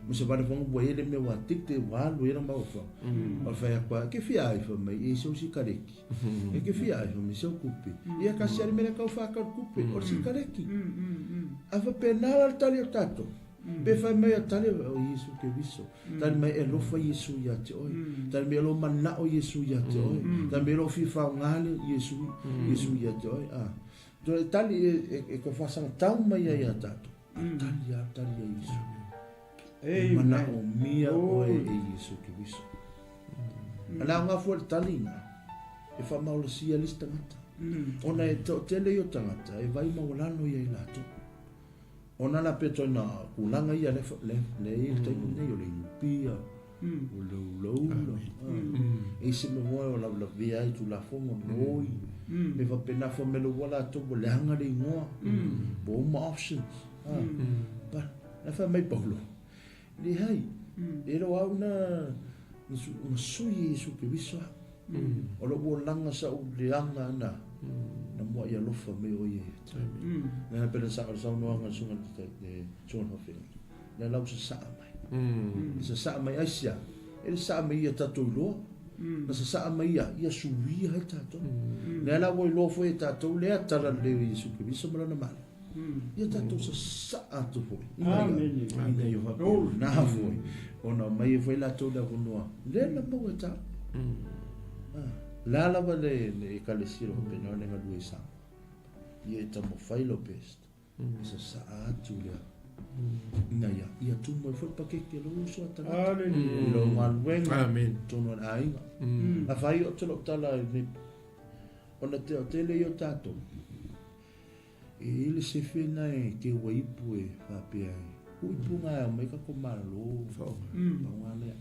Mo se vale whangu bua ele mea wā tikte, wā alu era mau wha. O le whai aku a, ke whia ai wha mai, e seu sikareki. E ke whia ai wha mai, seu kupe. Ia kasi ari mea kau whakau kupe, o le sikareki. A wha pe nā la le tali o tātou. Pe whai mai a tali, o Iesu Keriso. Tali mai e lofa Iesu ia te oe. Tali mai e lo manao Iesu ia te oe. Tali mai e lo whiwhao ngāle Iesu, Iesu ia te oe. Ah. Tō e tali e, e, e ka whasanga tau mai ai a tātou. A tali a tali a Iesu. Amen. Manaomia oe e Iesu Keriso. Ana o ngā fua le talinga, e whamaolasia le isi tangata. Ona e toatele i o tangata, e vai maualalo ia i latou. Ona la pe tona kulanga ia le le le i le taimi nei o le inupia, o le ulaula. E se me moe o lavelavea ai tulafono noi. Me faapena fua me le ua latou ua leaga le igoa. Ua uma options. But na fai mai Paulo, leai, e le o au na na sui e Iesu Keriso au. O lou olaga sa ou leaga ana, na muaʻi alofa mai o ia ia te au. Lea pei ona sao le saunoaga a le susuga le susuga i le faafeagaiga, lea la ua sasaa mai. E sasaa mai aisea? E le sasaa mai ia tatou iloa. Na sasaa mai ia, ia suia ai tatou. Lea la ua iloa foi e tatou lea tala lelei o Iesu Keriso ma lona Malo. Ia tatou sasaa atu foi. Ina ia faapena foi. Ona aumai ai foi latou le avanoa. Lea na maua e taua. La lava le ekalesia o lo faapena ona e galue i Samoa. Ia e taumafai lou best. E sasaa atu lea. Ina ia, ia tumu ai foi le pakeke o lou uso a tagata. I lou galuega, totonu o le aiga. A fai o te lou tala i lenei, ona te o tele ia o tatou, e i ai le sefe na e teu ai ipu e faapea e, uu ipu na e aumai tatou malo, faoga lea.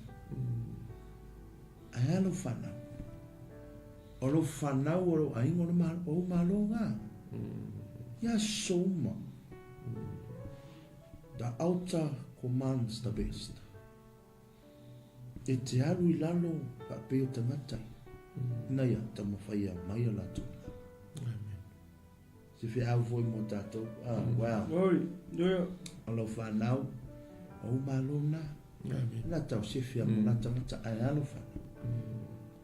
Ae a lau fanau? O lou fanau, o lou aiga, o lou malo na. I aso uma. The outer commands the best. E te alu i lalo faapei o tagata ina ia taumawhai a mai a latou mea. Amen. Se feau foi mo tatou. Ah, wow. Oi, yeah. O lau whanau, o malo na. Amen. La tau sefe a mo la tagata ae a lau whanau.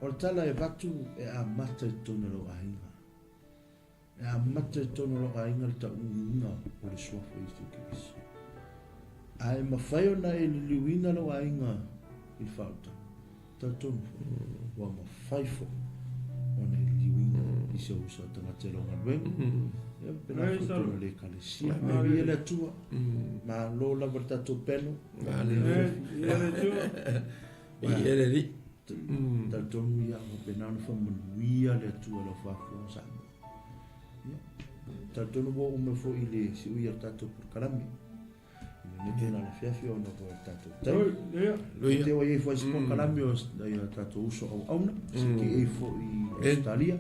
O le tala e vatu e amata i totonu o lou aiga. E amata i totonu o lou aiga le tauiuiga o le Suafa o Iesu Keriso. A e mafai ona e liliuina lou aiga i le faautaga, talitonu foi, ua mafai foi ona e liliuina i se uso a tagata i lau galuega, ia faapena foi i totonu o le Ekalesia. Viia le Atua, malo lava le tatou peno. Viia le Atua. Viia le Alii. Talitonu ia, faapena ona faamanuia le Atua i lau faafofoga Samoa. Ia, talitonu ua oo mai foi i le siuia o le tatou polokalame. I lenei tulaga afiafi ona o le tatou taimi. Haleluia. Te ua i ai foi se polokalame o nai o tatou uso auauna, CKA foi i Australia.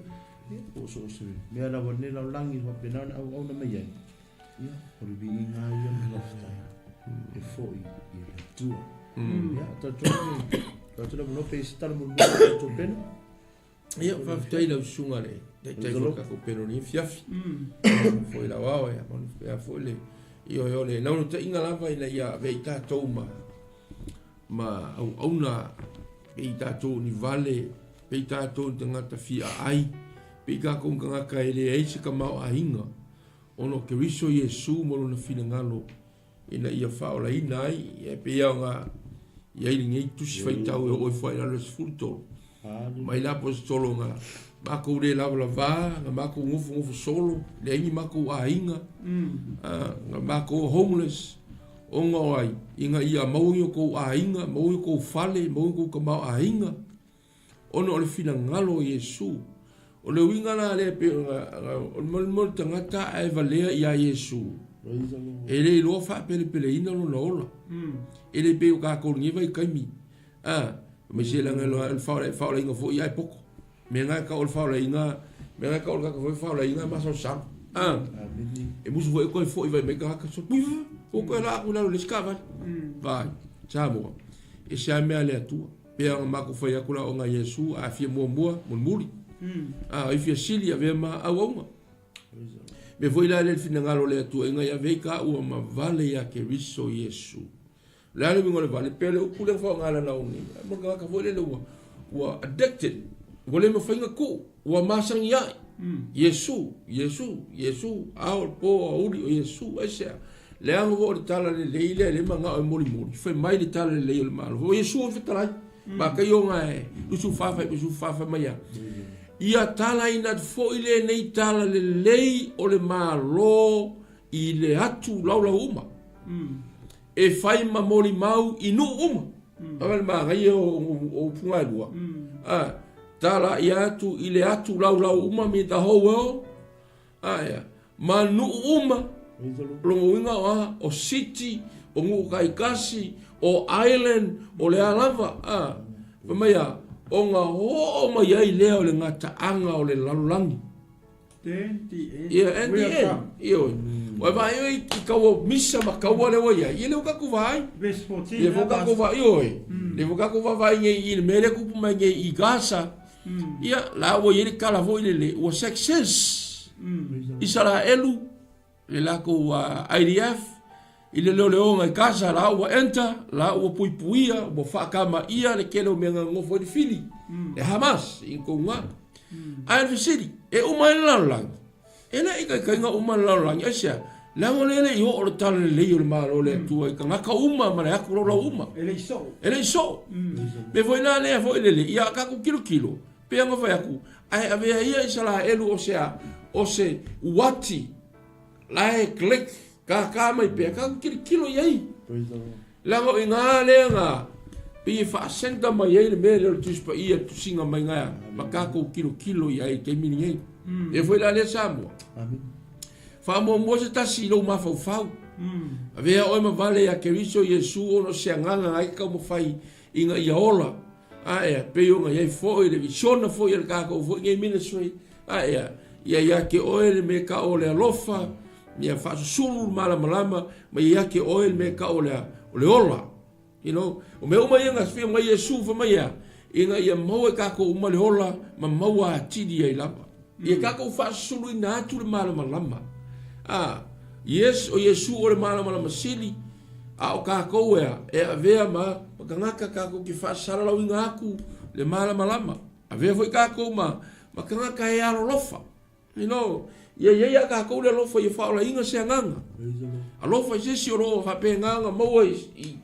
Ia, po o so o se mea lava nei lalolagi faapena ona auauna mai ai. Ia, o le viiga lava ia ma le faafetai e foi i le Atua. Ia, talitonu, talitonu le avanoa pe i ai se tala mulimuli a le tatou pena. Ia, faafetai i lau susuga le taitai foi o le tatou pena o lenei afiafi. Foi lau ao e faapea foi le ioe o le naunautaiga lava ina ia avea i tatou ma ma auauna pe i tatou ni vale, pe i tatou ni tagata fia aai, pe i tatou ni tagata e leai se tamaoaiga. Ona o Keriso Iesu ma Lona finagalo ina ia faaolaina ai, e pei lava ona i ai lenei tusi faitau e oo ifo ai i lalo i le 13. Mai le Aposetolo na makou le lavalava, na makou nofonofo solo, leai ni makou aiga, na makou homeless, ona o ai, ina ia maua ni o tou aiga, maua ni o tou fale, maua ni o tou tamaoaiga. Ona o le finagalo o Iesu. O le uiga la lea pei ona, o le mea o le tagata ae valea ia Iesu, e le iloa faapelepeleina lona ola. E le pei o tatou i lenei vaitaimi, a, aemaise leaga o le faaolaina foi ae poto. Mea na e tau o le faaolaina, mea na e tau o le tagata foi faaolaina e masalosalo. A, e musu foi e toe foi vai mai tagata, so, ua toe la atu i lalo i le isi taavale. Vaai, Samoa, e se lava mea a le Atua. Pei ona matou fai atu la ona Iesu a fia muamua mulimuli. A o fia sili avea ma auauna. Mea foi la lea le finagalo o le Atua ina ia avea i taua ma vale ia Keriso Iesu. O le a le uiga o le vale? Pei o le upu lea na faaaoga lana au nei. Mo le tagata foi lele ua ua addicted. Ua le mafai ona tuu. Ua masani ai. Iesu, Iesu, Iesu, ao, po, aoauli, o Iesu, aisea? Leaga foi o le tala lelei lea e le manao e molimoli, fai mai le tala lelei o le Malo. O Iesu o fetalai, matai ona e 24 fai 24 fai mai a. Ia talaina atu foi lenei tala lelei o le Malo i le atu laulau uma. E fai ma molimau i nuu uma. Aua le manaia o upu na e lua. Tala ia atu i le atu laulau uma mean the whole world. Aea, ma nuu uma, lona uiga o a, o city, o nuu taitasi, o island, o le a lava, a, fai mai a, ona oo mai ai lea o le gataaga o le lalolagi. Then the end Ia, and will the end. come. Ioe. Ua e vaai oe i kaua misa ma kaua lea ua i ai, ia lea ua tatou vaai. Verse 14, Lea foi tatou Abbas. vaai, ioe. Lea foi tatou vaavaai nei i le mea lea e tupu mai nei i Gaza. Ia, la ua i ai le tala foi lele, ua success Isaraelu, le latou IDF, i le leoleoga i Gaza, la ua enter, la ua puipuia, ua faatamaia le tele o mea na nonofo ai le fili, le Hamas i touga. Ae o le fesili, e uma ai le lalolagi? E le i taitaiga uma le lalolagi, aisea? Leaga lea e le i oo le tala lelei o le Malo o le Atua i tagata uma ma le atu laulau uma. E le i soo. E le i soo. Mea foi la lea foi lele, ia a tatou tilotilo, pei ona fai atu, ae avea ia Isaraelu o se a? O se uati la e click. Kākā mai pea, tatou tilotilo i ai. Leaga o i ina lea na pei e faa-centre mai ai le mea lea o le Tusi Paia, le tusiga mai ina ma tatou tilotilo i ai i le taimi lenei. E foi la lea Samoa. Faamuamua se tasi i lou mafaufau. Avea oe ma vale ia Keriso Iesu ona o se agaga na e te taumafai ina ia ola. Ae pei ona i ai foi le visiona foi a le tatou foi nei ministry. Ae ia ia te oe le mea tau o le alofa, ia faasusulu le malamalama, ma ia te oe le mea tau o le, o le ola. You know, o mea uma ia na fia mai Iesu fai mai ea, ina ia maua e tatou uma le ola ma maua atili ai lava. Ia tatou faasusuluina atu le malamalama. Ah, yes, o Iesu o le malamalama sili, a o tatou ea, e avea ma, ma tagata tatou te faasalalauina atu le malamalama. Avea foi tatou ma, ma tagata e alolofa. You know, ia i ai ia tatou le alofa ia faaolaina se agaga. Alofa i se isi o lo o faapena ona maua i, i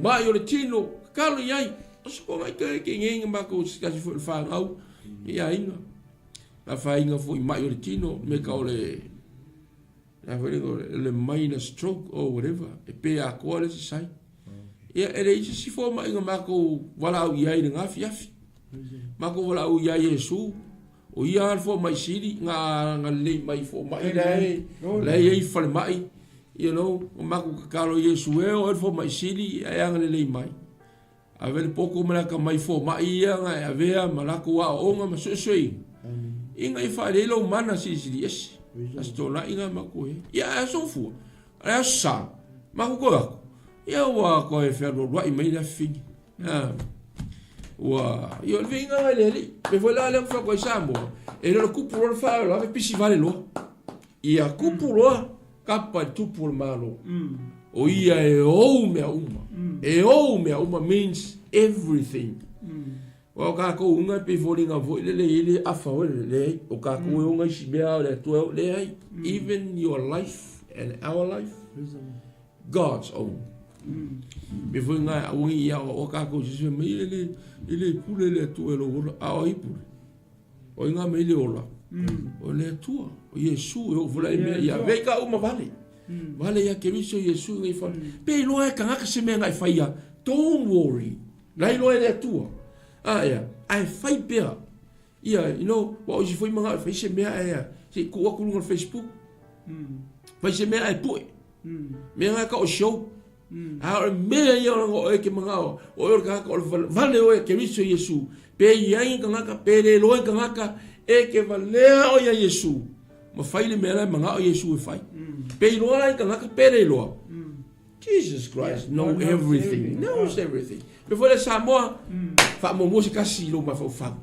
mai o le tino, tatalo i ai. O se kona i te ke ngei nga makou se tasi foi o le whanau, i aiga. Na whainga foi mai o le tino, me ka o le, na foi le, le minor stroke or whatever, e pe akoa le si sai. Ia, e le i se si fo mai nga makou walaau i ai le ngafi afi. Makou walaau i ai Iesu, O ia lava le fomai sili na agalelei mai i fomai la e la e i ai falemai, you know, ua matou tatalo i Iesu e o oe le fomai sili ae agalelei mai. Ave le poto ma le atamai i fomai ia na e avea ma latou aoaoga ma suesueina, ina ia faalelei lou mana silisili ese. Aso Toonai na matou i ai. Ia ae aso Gafua, a le Aso Sa, matou toe o atu, ia ua toe fealualuai mai le afifine. Ua, ia o le viiga ngai le Alii. Mea foi la lea ua fai atu ai Samoa, e le o le kupu loa le faalavelave pisi vale loa. Ia kupu loa, kapa i le tupu o le Malo. O ia e ou mea uma. E ou mea uma means everything. Aua o tatou uga e pei foliga foi lele e i ai le afa foi lele, leai, o tatou e ona isi mea a o le Atua e ou, leai. Even your life and our life, God's own. Mea foi lena e aua ne i aoaoa tatou i se isi mea mai, e le, e le pule le Atua i lou ola. A o ai pule? O ai na aumai le ola? O le Atua, o Iesu e oo foi la i mea ia avea i ka uma vale. Vale ia Keriso Iesu ina ia fa. Pe iloa e tagata se mea na e faia, don't worry. La iloa e le Atua. A ea, ae fai pea. Ia, you know, ua o isi foi manao e fai se mea ae se i tuu atu i luga o le Facebook. Fai se mea ae pue. Mea na ka o show. A o le mea ia o lana oe ke manao, o oe o le tagata o le vale oe e Keriso Iesu. Pe i ai ni tagata, pe le iloa ni tagata, e ke valea oe ia Iesu. Ma fai le mea la e manao Iesu e fai. Pe iloa la ni tagata, pe le iloa. Jesus Christ know everything, knows everything. Mea foi lea Samoa, faamuamua se tasi i lou mafaufau.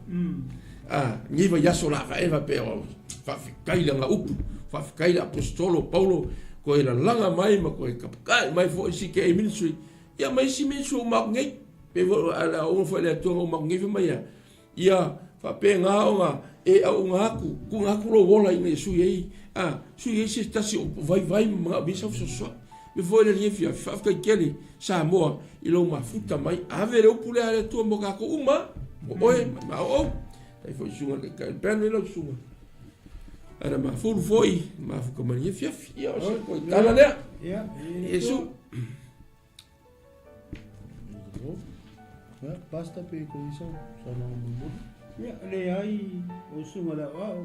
Ah, lenei vaiaso o le a vae faapea, oh, faafetai le agaupu, faafetai le Aposetolo Paulo, toe lalaga mai ma toe taputai mai foi CKA Ministry, ia ma isi ministry ua uma atu nei. Pei foi o le auauna foi a le Atua na uma atu nei fai mai ia, Ia faapena ona e auauna atu, tuuina atu lou ola ina ia sui ai, a, sui ai se tasi o vaivai ma manaomia sau fesoasoani. Mea foi lea i lenei afiafi, faafetai tele Samoa i lou mafuta mai, ave le upu lea a le Atua mo tatou uma, mo oe ma maoou. Faafetai foi i susuga i le Taitai o le Band, lau susuga Ana Mafulu foi, mafuta mai lenei afiafi. Ia, o se toe tala lea. Iesu. Ia, Pastor, pe ko i sau saunoaga mulimuli. Ia, leai, o susuga le aoao.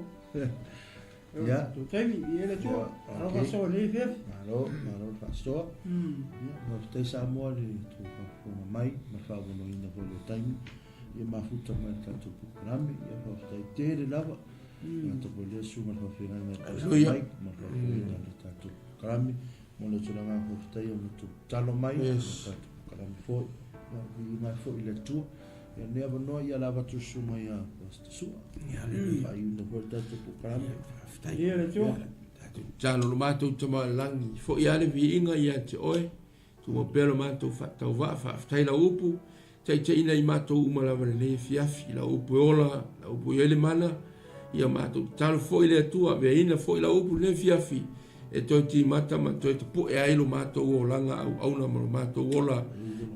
Ia. Tō taimi, i e le tua. Ia, Alofa okay. soa nei fiafi. Malo, malo le faasoa. Ia, faafetai Samoa le tou faafofoga mai ma le faavanoaina foi o le taimi. Ia mafuta mai le tatou polokalame. Ia, faafetai tele lava. Ia, tatou lea susuga le faafeagaiga e Pastor Hallelujah. Mike ma le faafeagaiga le tatou polokalame. Momoli atu le agaga faafetai ona outou tatalo mai, Yes. o tatou polokalame foi, ia viiga ai foi i le Atua. Ia lenei avanoa ia le avatu i le susuga ia Pastor Sua. Ia, haleluia. Faaiuina foi le tatou polokalame. Faafetai. Ia le Atua. Tatou tatalo lo matou Tama i le Lagi, foi lava le viiga ia te oe, tumau pea lo matou faatauvaa, faafetai lau upu, Taitaiina i matou uma lava lenei afiafi, i lau upu e ola, lau upu e i ai le mana, ia matou tatalo foi le Atua, aveaina foi lau upu lenei afiafi, e toe timata ma toe tapu'e ai lo matou olaga auauna ma lo matou ola,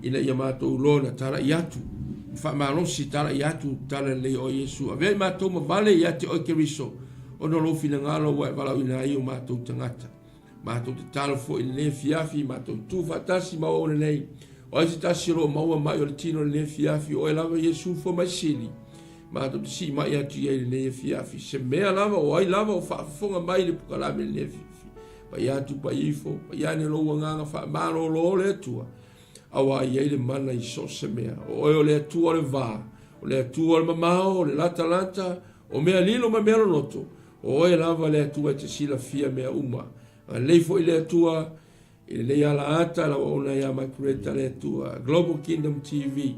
ina ia matou iloa ona talai atu, ma faamalosi talai atu tala lelei o Iesu. Avea i matou ma vale ia te oe Keriso, ona o lou finagalo ua e valaauina ai o matou tagata. Matou tatalo foi i lenei afiafi, matou tu faatasi ma auauna nei. O ai se tasi o lo o maua mai o le tino i lenei afiafi, o oe lava Iesu fua mai sili. Matou te sii mai atu i ai i lenei afiafi. Se mea lava, o ai lava o faafofoga mai i le pukalame i lenei afiafi. Pai atu, pai ifo, pai ane lou agaga faamalolo le Atua. Auā e i ai le mana i so o se mea. O oe o le Atua o le va, o le Atua o le mamao, o le latalata, o mea lilo ma mea loloto, o oe lava le Atua e te silafia mea uma. Agalelei foi le Atua i lenei alaata lau auauna ia Makereta le Atua, Global Kingdom TV.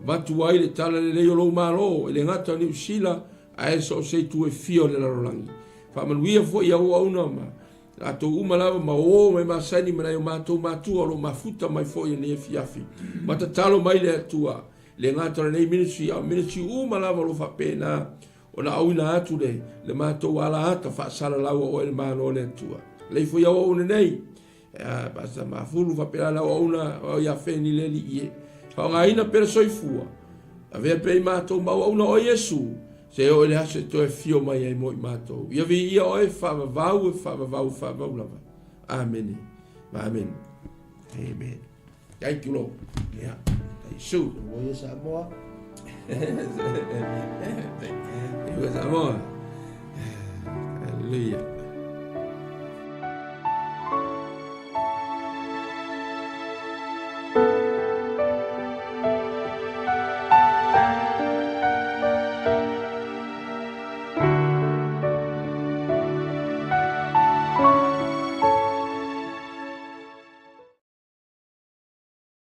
Avatu ai le tala lelei o lou Malo, e le gata o Niu Sila, ae so o se itu e fia o le lalolagi. Faamanuia foi i auauna ma Latou uma lava ma o mai masani ma nai o matou matua o lo o mafuta mai foi i lenei afiafi. Ma tatalo mai le Atua, le gata o lenei ministry, a o ministry uma lava o lo o faapena ona auina atu le, le matou alaata faasalalau a oe le Malo o le Atua. Lei foi auauna nei, Pastor Mafulu faapena le auauna o ia Feni le Alii e. Faaaogaina pea le soifua, avea pea i matou ma auauna o Iesu, Se oo i le aso e toe afio mai ai mo i matou. Ia viia oe, faavavau e faavavau e faavavau lava. Amene. Ma amene. Amen. Thank you, Lord. Yeah. Thank you. Ua ia Samoa. Thank you, Samoa. Hallelujah.